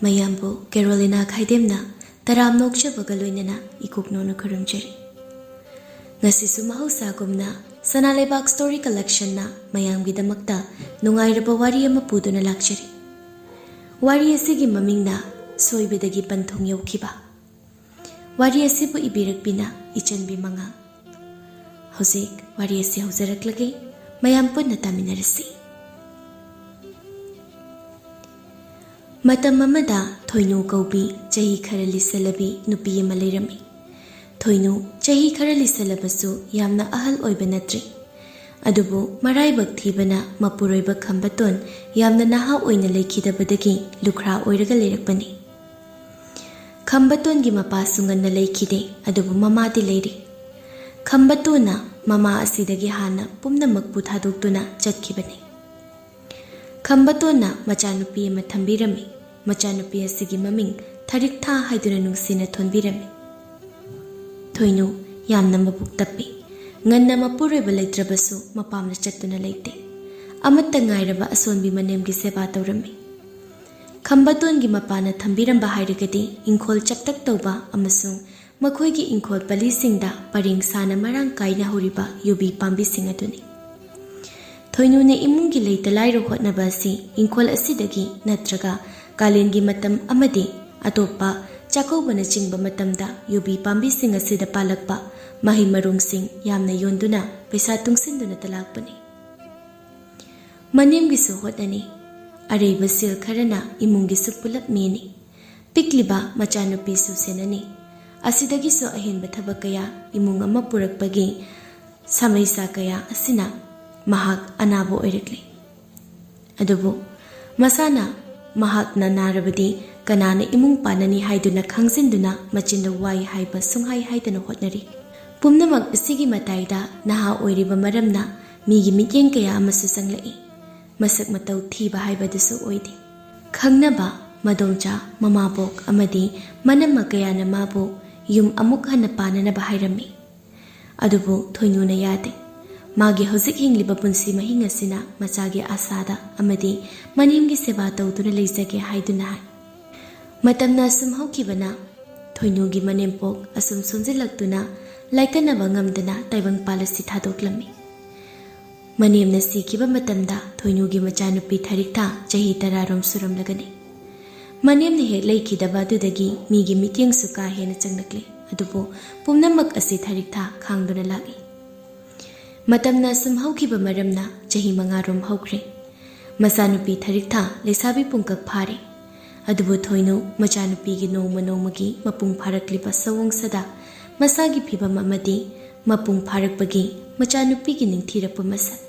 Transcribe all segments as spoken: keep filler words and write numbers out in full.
ꯃꯌꯥꯝꯕꯨ ꯀꯦꯔꯣꯂꯤꯅꯥ ꯈꯥꯏꯗꯦꯝꯅ ꯇꯔꯥꯝꯅ ꯑꯣꯛꯆꯕꯒ ꯂꯣꯏꯅꯅ ꯏꯀꯣꯛꯅꯧꯅ ꯈꯨꯔꯨꯝꯖꯔꯤ꯫ ꯉꯁꯤꯁꯨ ꯃꯍꯧꯁꯥꯒꯨꯝꯅ ꯁꯅꯥ ꯂꯩꯕꯥꯛ ꯁ꯭ꯇꯣꯔꯤ ꯀꯂꯦꯛꯁꯟꯅ ꯃꯌꯥꯝꯒꯤꯗꯃꯛꯇ ꯅꯨꯡꯉꯥꯏꯔꯕ ꯋꯥꯔꯤ ꯑꯃ ꯄꯨꯗꯨꯅ ꯂꯥꯛꯆꯔꯤ꯫ ꯋꯥꯔꯤ ꯑꯁꯤꯒꯤ ꯃꯃꯤꯡꯅ ꯁꯣꯏꯕꯗꯒꯤ ꯄꯟꯊꯨꯡ ꯌꯧꯈꯤꯕ꯫ ꯋꯥꯔꯤ ꯑꯁꯤꯕꯨ ꯏꯕꯤꯔꯛꯄꯤꯅ ꯏꯆꯟꯕꯤ ꯃꯉꯥ꯫ ꯍꯧꯖꯤꯛ ꯋꯥꯔꯤ ꯑꯁꯤ ꯍꯧꯖꯔꯛꯂꯒꯦ, ꯃꯌꯥꯝ ꯄꯨꯟꯅ ꯇꯥꯃꯤꯟꯅꯔꯁꯤ꯫ ꯃꯇꯝ ꯑꯃꯗ ꯊꯣꯏꯅꯨ ꯀꯧꯕꯤ ꯆꯍꯤ ꯈꯔ ꯂꯤꯁꯜꯂꯕꯤ ꯅꯨꯄꯤ ꯑꯃ ꯂꯩꯔꯝꯃꯤ꯫ ꯊꯣꯏꯅꯨ ꯆꯍꯤ ꯈꯔ ꯂꯤꯁꯜꯂꯕꯁꯨ ꯌꯥꯝꯅ ꯑꯍꯜ ꯑꯣꯏꯕ ꯅꯠꯇ꯭ꯔꯤ꯫ ꯑꯗꯨꯕꯨ ꯃꯔꯥꯏꯕꯛ ꯊꯤꯕꯅ ꯃꯄꯨꯔꯣꯏꯕ ꯈꯝꯕꯇꯣꯟ ꯌꯥꯝꯅ ꯅꯍꯥ ꯑꯣꯏꯅ ꯂꯩꯈꯤꯗꯕꯗꯒꯤ ꯂꯨꯈ꯭ꯔꯥ ꯑꯣꯏꯔꯒ ꯂꯩꯔꯛꯄꯅꯤ꯫ ꯈꯝꯕꯇꯣꯟꯒꯤ ꯃꯄꯥꯁꯨ ꯉꯟꯅ ꯂꯩꯈꯤꯗꯦ, ꯑꯗꯨꯕꯨ ꯃꯃꯥꯗꯤ ꯂꯩꯔꯤ꯫ ꯈꯝꯕꯇꯣꯟꯅ ꯃꯃꯥ ꯑꯁꯤꯗꯒꯤ ꯍꯥꯟꯅ ꯄꯨꯝꯅꯃꯛꯄꯨ ꯊꯥꯗꯣꯛꯇꯨꯅ ꯆꯠꯈꯤꯕꯅꯤ꯫ ꯈꯝꯕꯇꯣꯟꯅ ꯃꯆꯥꯅꯨꯄꯤ ꯑꯃ ꯊꯝꯕꯤꯔꯝꯃꯤ꯫ ꯃꯆꯥꯅꯨꯄꯤ ꯑꯁꯤꯒꯤ ꯃꯃꯤꯡ ꯊꯔꯤꯛꯊꯥ ꯍꯥꯏꯗꯨꯅ ꯅꯨꯡꯁꯤꯅ ꯊꯣꯟꯕꯤꯔꯝꯃꯤ꯫ ꯊꯣꯏꯅꯨ ꯌꯥꯝꯅ ꯃꯕꯨꯛ ꯇꯞꯄꯤ꯫ ꯉꯟꯅ ꯃꯄꯨꯔꯣꯏꯕ ꯂꯩꯇ꯭ꯔꯕꯁꯨ ꯃꯄꯥꯝꯗ ꯆꯠꯇꯨꯅ ꯂꯩꯇꯦ꯫ ꯑꯃꯠꯇ ꯉꯥꯏꯔꯕ ꯑꯁꯣꯟꯕꯤ ꯃꯅꯦꯝꯒꯤ ꯁꯦꯕꯥ ꯇꯧꯔꯝꯃꯤ꯫ ꯈꯝꯕꯇꯣꯟꯒꯤ ꯃꯄꯥꯅ ꯊꯝꯕꯤꯔꯝꯕ ꯍꯥꯏꯔꯒꯗꯤ ꯏꯪꯈꯣꯜ ꯆꯞꯇꯛ ꯇꯧꯕ ꯑꯃꯁꯨꯡ ꯃꯈꯣꯏꯒꯤ ꯏꯪꯈꯣꯜ ꯄꯂꯤꯁꯤꯡꯗ ꯄꯔꯦꯡ ꯁꯥꯅ ꯃꯔꯥꯡ ꯀꯥꯏꯅ ꯍꯧꯔꯤꯕ ꯌꯨꯕꯤ ꯄꯥꯝꯕꯤꯁꯤꯡ ꯑꯗꯨꯅꯤ꯫ ꯊꯣꯏꯅꯨꯅ ꯏꯃꯨꯡꯒꯤ ꯂꯩꯇ ꯂꯥꯏꯔ ꯍꯣꯠꯅꯕ ꯑꯁꯤ ꯏꯪꯈꯣꯜ ꯑꯁꯤꯗꯒꯤ ꯅꯠꯇ꯭ꯔꯒ ꯀꯥꯂꯦꯟꯒꯤ ꯃꯇꯝ ꯑꯃꯗꯤ ꯑꯇꯣꯞꯄ ꯆꯥꯛꯀꯧꯕꯅꯆꯤꯡꯕ ꯃꯇꯝꯗ ꯌꯨꯕꯤ ꯄꯥꯝꯕꯤꯁꯤꯡ ꯑꯁꯤꯗ ꯄꯥꯜꯂꯛꯄ ꯃꯍꯩ ꯃꯔꯣꯡꯁꯤꯡ ꯌꯥꯝꯅ ꯌꯣꯟꯗꯨꯅ ꯄꯩꯁꯥ ꯇꯨꯡꯁꯤꯟꯗꯨꯅꯇ ꯂꯥꯛꯄꯅꯤ꯫ ꯃꯅꯦꯝꯒꯤꯁꯨ ꯍꯣꯠꯅꯅꯤ꯫ ꯑꯔꯩꯕ ꯁꯦꯜ ꯈꯔꯅ ꯏꯃꯨꯡꯒꯤꯁꯨ ꯄꯨꯂꯞ ꯃꯦꯟꯅꯤ꯫ ꯄꯤꯛꯂꯤꯕ ꯃꯆꯥꯅꯨꯄꯤꯁꯨ ꯁꯦꯟꯅꯅꯤ꯫ ꯑꯁꯤꯗꯒꯤꯁꯨ ꯑꯍꯦꯟꯕ ꯊꯕꯛ ꯀꯌꯥ ꯏꯃꯨꯡ ꯑꯃ ꯄꯨꯔꯛꯄꯒꯤ ꯁꯃꯩꯁꯥ ꯀꯌꯥ ꯑꯁꯤꯅ ꯃꯍꯥꯛ ꯑꯅꯥꯕ ꯑꯣꯏꯔꯛꯂꯤ꯫ ꯑꯗꯨꯕꯨ ꯃꯁꯥꯅ ꯃꯍꯥꯛꯅ ꯅꯥꯔꯕꯗꯤ ꯀꯅꯥꯅ ꯏꯃꯨꯡ ꯄꯥꯟꯅꯅꯤ ꯍꯥꯏꯗꯨꯅ ꯈꯪꯖꯤꯟꯗꯨꯅ ꯃꯆꯤꯟꯗ ꯋꯥꯏ ꯍꯥꯏꯕ ꯁꯨꯡꯍꯥꯏ ꯍꯥꯏꯗꯅ ꯍꯣꯠꯅꯔꯤ꯫ ꯄꯨꯝꯅꯃꯛ ꯑꯁꯤꯒꯤ ꯃꯇꯥꯏꯗ ꯅꯍꯥ ꯑꯣꯏꯔꯤꯕ ꯃꯔꯝꯅ ꯃꯤꯒꯤ ꯃꯤꯠꯌꯦꯡ ꯀꯌꯥ ꯑꯃꯁꯨ ꯆꯪꯂꯛꯏ꯫ ꯃꯁꯛ ꯃꯇꯧ ꯊꯤꯕ ꯍꯥꯏꯕꯗꯨꯁꯨ ꯑꯣꯏꯗꯦ꯫ ꯈꯪꯅꯕ, ꯃꯗꯣꯝꯆꯥ, ꯃꯃꯥꯕꯣꯛ ꯑꯃꯗꯤ ꯃꯅꯝꯃ ꯀꯌꯥꯅ ꯃꯥꯕꯨ ꯌꯨꯝ ꯑꯃꯨꯛ ꯍꯟꯅ ꯄꯥꯟꯅꯅꯕ ꯍꯥꯏꯔꯝꯃꯤ꯫ ꯑꯗꯨꯕꯨ ꯊꯣꯏꯅꯨꯅ ꯌꯥꯗꯦ꯫ ꯃꯥꯒꯤ ꯍꯧꯖꯤꯛ ꯍꯤꯡꯂꯤꯕ ꯄꯨꯟꯁꯤ ꯃꯍꯤꯡ ꯑꯁꯤꯅ ꯃꯆꯥꯒꯤ ꯑꯥꯁꯥꯗ ꯑꯃꯗꯤ ꯃꯅꯦꯝꯒꯤ ꯁꯦꯕꯥ ꯇꯧꯗꯨꯅ ꯂꯩꯖꯒꯦ ꯍꯥꯏꯗꯨꯅ ꯍꯥꯏ꯫ ꯃꯇꯝꯅ ꯑꯁꯨꯝ ꯍꯧꯈꯤꯕꯅ ꯊꯣꯏꯅꯨꯒꯤ ꯃꯅꯦꯝꯄꯣꯛ ꯑꯁꯨꯝ ꯁꯣꯟꯖꯤꯜꯂꯛꯇꯨꯅ ꯂꯥꯏꯀꯠꯅꯕ ꯉꯝꯗꯅ ꯇꯥꯏꯕꯪꯄꯥꯜ ꯑꯁꯤ ꯊꯥꯗꯣꯛꯂꯝꯃꯤ꯫ ꯃꯅꯦꯝꯅ ꯁꯤꯈꯤꯕ ꯃꯇꯝꯗ ꯊꯣꯏꯅꯨꯒꯤ ꯃꯆꯥꯅꯨꯄꯤ ꯊꯔꯤꯛꯊꯥ ꯆꯍꯤ ꯇꯔꯥꯔꯣꯝ ꯁꯨꯔꯝꯂꯒꯅꯤ꯫ ꯃꯅꯦꯝꯅ ꯍꯦꯛ ꯂꯩꯈꯤꯗꯕ ꯑꯗꯨꯗꯒꯤ ꯃꯤꯒꯤ ꯃꯤꯠꯌꯦꯡꯁꯨ ꯀꯥ ꯍꯦꯟꯅ ꯆꯪꯂꯛꯂꯦ꯫ ꯑꯗꯨꯕꯨ ꯄꯨꯝꯅꯃꯛ ꯑꯁꯤ ꯊꯔꯤꯛꯊꯥ ꯈꯥꯡꯗꯨꯅ ꯂꯥꯛꯏ꯫ ꯃꯇꯝꯅ ꯑꯁꯨꯝ ꯍꯧꯈꯤꯕ ꯃꯔꯝꯅ ꯆꯍꯤ ꯃꯉꯥꯔꯣꯝ ꯍꯧꯈ꯭ꯔꯦ꯫ ꯃꯆꯥꯅꯨꯄꯤ ꯊꯔꯤꯛꯊꯥ ꯂꯩꯁꯥꯕꯤ ꯄꯨꯡꯀꯛ ꯐꯥꯔꯦ꯫ ꯑꯗꯨꯕꯨ ꯊꯣꯏꯅꯨ ꯃꯆꯥꯅꯨꯄꯤꯒꯤ ꯅꯣꯡꯃ ꯅꯣꯡꯃꯒꯤ ꯃꯄꯨꯡ ꯐꯥꯔꯛꯂꯤꯕ ꯁꯑꯣꯡꯁꯤꯗ ꯃꯁꯥꯒꯤ ꯐꯤꯕꯝ ꯑꯃꯗꯤ ꯃꯄꯨꯡ ꯐꯥꯔꯛꯄꯒꯤ ꯃꯆꯥꯅꯨꯄꯤꯒꯤ ꯅꯤꯡꯊꯤꯔꯛꯄ ꯃꯁꯛ,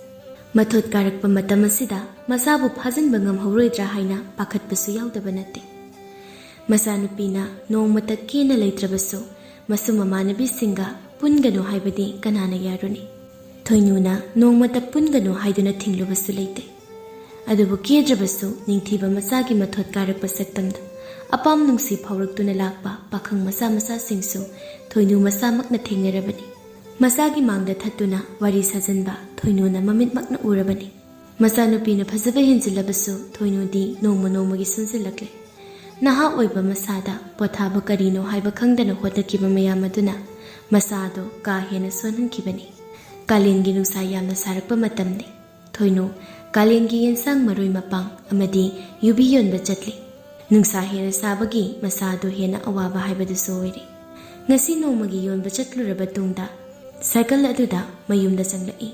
ꯃꯊꯣꯠ ꯀꯥꯔꯛꯄ ꯃꯇꯝ ꯑꯁꯤꯗ ꯃꯁꯥꯕꯨ ꯐꯥꯖꯤꯟꯕ ꯉꯝꯍꯧꯔꯣꯏꯗ꯭ꯔꯥ ꯍꯥꯏꯅ ꯄꯥꯈꯠꯄꯁꯨ ꯌꯥꯎꯗꯕ ꯅꯠꯇꯦ꯫ ꯃꯆꯥꯅꯨꯄꯤꯅ ꯅꯣꯡꯃꯇ ꯀꯦꯅ ꯂꯩꯇ꯭ꯔꯕꯁꯨ ꯃꯁꯨ ꯃꯃꯥꯟꯅꯕꯤꯁꯤꯡꯒ ꯄꯨꯟꯒꯅꯨ ꯍꯥꯏꯕꯗꯤ ꯀꯅꯥꯅ ꯌꯥꯔꯨꯅꯤ? ꯊꯣꯏꯅꯨꯅ ꯅꯣꯡꯃꯇ ꯄꯨꯟꯒꯅꯨ ꯍꯥꯏꯗꯨꯅ ꯊꯤꯡꯂꯨꯕꯁꯨ ꯂꯩꯇꯦ꯫ ꯑꯗꯨꯕꯨ ꯀꯦꯗ꯭ꯔꯕꯁꯨ ꯅꯤꯡꯊꯤꯕ ꯃꯆꯥꯒꯤ ꯃꯊꯣꯠ ꯀꯥꯔꯛꯄ ꯁꯛꯇꯝꯗ ꯑꯄꯥꯝ ꯅꯨꯡꯁꯤ ꯐꯥꯎꯔꯛꯇꯨꯅ ꯂꯥꯛꯄ ꯄꯥꯈꯪ ꯃꯆꯥ ꯃꯆꯥꯁꯤꯡꯁꯨ ꯊꯣꯏꯅꯨ ꯃꯆꯥꯃꯛꯅ ꯊꯦꯡꯅꯔꯕꯅꯤ꯫ ꯃꯆꯥꯒꯤ ꯃꯥꯡꯗ ꯊꯠꯇꯨꯅ ꯋꯥꯔꯤ ꯁꯥꯖꯟꯕ ꯊꯣꯏꯅꯨꯅ ꯃꯃꯤꯠꯃꯛꯅ ꯎꯔꯕꯅꯤ꯫ ꯃꯆꯥꯅꯨꯄꯤꯅ ꯐꯖꯕ ꯍꯦꯟꯖꯤꯜꯂꯕꯁꯨ ꯊꯣꯏꯅꯨꯗꯤ ꯅꯣꯡꯃ ꯅꯣꯡꯃꯒꯤ ꯁꯣꯟꯖꯤꯜꯂꯛꯂꯦ꯫ ꯅꯍꯥ ꯑꯣꯏꯕ ꯃꯁꯥꯗ ꯄꯣꯊꯥꯕ ꯀꯔꯤꯅꯣ ꯍꯥꯏꯕ ꯈꯪꯗꯅ ꯍꯣꯠꯅꯈꯤꯕ ꯃꯌꯥꯝ ꯑꯗꯨꯅ ꯃꯁꯥꯗꯣ ꯀꯥ ꯍꯦꯟꯅ ꯁꯣꯟꯍꯟꯈꯤꯕꯅꯤ꯫ ꯀꯥꯂꯦꯟꯒꯤ ꯅꯨꯡꯁꯥ ꯌꯥꯝꯅ ꯁꯥꯔꯛꯄ ꯃꯇꯝꯅꯤ꯫ ꯊꯣꯏꯅꯨ ꯀꯥꯂꯦꯟꯒꯤ ꯌꯦꯟꯁꯥꯡ ꯃꯔꯣꯏ ꯃꯄꯥꯡ ꯑꯃꯗꯤ ꯌꯨꯕꯤ ꯌꯣꯟꯕ ꯆꯠꯂꯤ꯫ ꯅꯨꯡꯁꯥ ꯍꯦꯟꯅ ꯁꯥꯕꯒꯤ ꯃꯁꯥꯗꯨ ꯍꯦꯟꯅ ꯑꯋꯥꯕ ꯍꯥꯏꯕꯗꯨꯁꯨ ꯑꯣꯏꯔꯦ꯫ ꯉꯁꯤ ꯅꯣꯡꯃꯒꯤ ꯌꯣꯟꯕ ꯆꯠꯂꯨꯔꯕ ꯇꯨꯡꯗ ꯁꯥꯏꯀꯜ ꯑꯗꯨꯗ ꯃꯌꯨꯝꯗ ꯆꯪꯂꯛꯏ꯫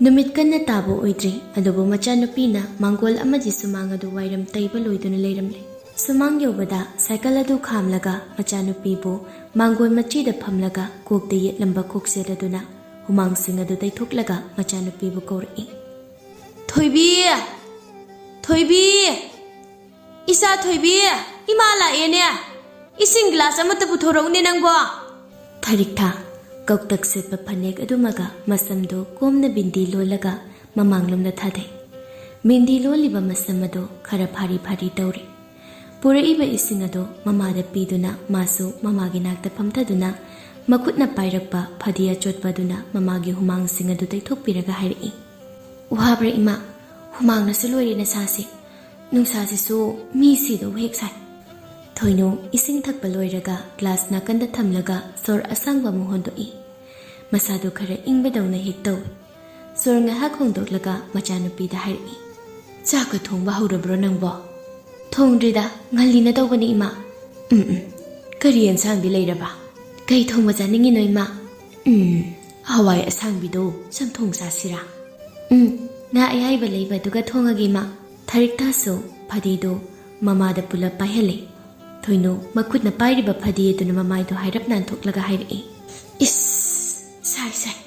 ꯅꯨꯃꯤꯠ ꯀꯟꯅ ꯇꯥꯕ ꯑꯣꯏꯗ꯭ꯔꯤ, ꯑꯗꯨꯕꯨ ꯃꯆꯥꯅꯨꯄꯤꯅ ꯃꯥꯡꯒꯣꯜ ꯑꯃꯗꯤ ꯁꯨꯃꯥꯡ ꯑꯗꯨ ꯋꯥꯏꯔꯝ ꯇꯩꯕ ꯂꯣꯏꯗꯨꯅ ꯂꯩꯔꯝꯂꯦ꯫ ꯁꯨꯃꯥꯡ ꯌꯧꯕꯗ ꯁꯥꯏꯀꯜ ꯑꯗꯨ ꯈꯥꯝꯂꯒ ꯃꯆꯥꯅꯨꯄꯤꯕꯨ ꯃꯥꯡꯒꯣꯜ ꯃꯆꯤꯗ ꯐꯝꯂꯒ ꯀꯣꯛꯇ ꯌꯦꯠꯂꯝꯕ ꯀꯣꯛꯆꯦꯠ ꯑꯗꯨꯅ ꯍꯨꯃꯥꯡꯁꯤꯡ ꯑꯗꯨ ꯇꯩꯊꯣꯛꯂꯒ ꯃꯆꯥꯅꯨꯄꯤꯕꯨ ꯀꯧꯔꯛꯏ꯫ "ꯊꯣꯏꯕꯤ! ꯊꯣꯏꯕꯤ! ꯏꯆꯥ ꯊꯣꯏꯕꯤ! ꯏꯃꯥ ꯂꯥꯛꯑꯦꯅꯦ! ꯏꯁꯤꯡ ꯒꯤꯂꯥꯁ ꯑꯃꯠꯇ ꯄꯨꯊꯣꯔꯛꯎꯅꯦ ꯅꯪꯕꯣ!" ꯊꯔꯤꯛꯊꯥ ꯀꯧꯇꯛ ꯁꯦꯠꯄ ꯐꯅꯦꯛ ꯑꯗꯨꯃꯒ ꯃꯁꯝꯗꯨ ꯀꯣꯝꯅ ꯕꯤꯟꯗꯤ ꯂꯣꯜꯂꯒ ꯃꯃꯥꯡꯂꯣꯝꯗ ꯊꯥꯗꯩ꯫ ꯕꯤꯟꯗꯤ ꯂꯣꯜꯂꯤꯕ ꯃꯁꯝ ꯑꯗꯨ ꯈꯔ ꯐꯥꯔꯤ ꯐꯥꯔꯤ ꯇꯧꯔꯦ꯫ ꯄꯨꯔꯛꯏꯕ ꯏꯁꯤꯡ ꯑꯗꯨ ꯃꯃꯥꯗ ꯄꯤꯗꯨꯅ ꯃꯥꯁꯨ ꯃꯃꯥꯒꯤ ꯅꯥꯛꯇ ꯐꯝꯊꯗꯨꯅ ꯃꯈꯨꯠꯅ ꯄꯥꯏꯔꯛꯄ ꯐꯗꯤ ꯑꯆꯣꯠꯄ ꯑꯗꯨꯅ ꯃꯃꯥꯒꯤ ꯍꯨꯃꯥꯡꯁꯤꯡ ꯑꯗꯨ ꯇꯩꯊꯣꯛꯄꯤꯔꯒ ꯍꯥꯏꯔꯛꯏ, "ꯋꯥꯕ꯭ꯔꯥ ꯏꯃꯥ? ꯍꯨꯃꯥꯡꯅꯁꯨ ꯂꯣꯏꯔꯦ ꯅꯁꯥꯁꯦ꯫ ꯅꯨꯡꯁꯥꯁꯤꯁꯨ ꯃꯤ ꯁꯤꯗꯧ ꯍꯦꯛ ꯁꯥꯏ꯫" ꯊꯣꯏꯅꯨ ꯏꯁꯤꯡ ꯊꯛꯄ ꯂꯣꯏꯔꯒ ꯒ꯭ꯂꯥꯁ ꯅꯥꯀꯟꯗ ꯊꯝꯂꯒ ꯁꯣꯔ ꯑꯁꯥꯡꯕ ꯑꯃ ꯍꯣꯟꯗꯣꯛꯏ꯫ ꯃꯁꯥꯗꯨ ꯈꯔ ꯏꯪꯕꯗꯧꯅ ꯍꯦꯛ ꯇꯧꯏ꯫ ꯁꯣꯔ ꯉꯥꯏꯍꯥꯛ ꯍꯣꯡꯗꯣꯛꯂꯒ ꯃꯆꯥꯅꯨꯄꯤꯗ ꯍꯥꯏꯔꯛꯏ, "ꯆꯥꯛꯀ ꯊꯣꯡꯕ ꯍꯧꯔꯕ꯭ꯔꯣ ꯅꯪꯕꯣ?" "ꯊꯣꯡꯗ꯭ꯔꯤꯗ, ꯉꯜꯂꯤꯅ ꯇꯧꯕꯅꯤ ꯏꯃꯥ꯫" "ꯎꯝ ꯎꯝ, ꯀꯔꯤ ꯑꯦꯟꯁꯥꯡꯗꯤ ꯂꯩꯔꯕ? ꯀꯩ ꯊꯣꯡꯕ ꯆꯥꯅꯤꯡꯉꯤꯅꯣ ꯏꯃꯥ?" "ꯎꯝ, ꯍꯋꯥꯏ ꯑꯁꯥꯡꯕꯤꯗꯣ ꯆꯝꯊꯣꯡ ꯆꯥꯁꯤꯔꯥ?" "ꯎꯝ, ꯉꯥ ꯑꯌꯥꯏꯕ ꯂꯩꯕꯗꯨꯒ ꯊꯣꯡꯉꯒꯦ ꯏꯃꯥ꯫" ꯊꯔꯤꯛꯊꯥꯁꯨ ꯐꯗꯤꯗꯨ ꯃꯃꯥꯗ ꯄꯨꯂꯞ ꯄꯥꯏꯍꯜꯂꯦ꯫ ꯊꯣꯏꯅꯨ ꯃꯈꯨꯠꯅ ꯄꯥꯏꯔꯤꯕ ꯐꯗꯤ ꯑꯗꯨꯅ ꯃꯃꯥꯏꯗꯨ ꯍꯥꯏꯔꯞ ꯅꯥꯟꯊꯣꯛꯂꯒ ꯍꯥꯏꯔꯛꯏ, "ꯏꯁ, ꯁꯥꯏ ꯁꯥꯏ,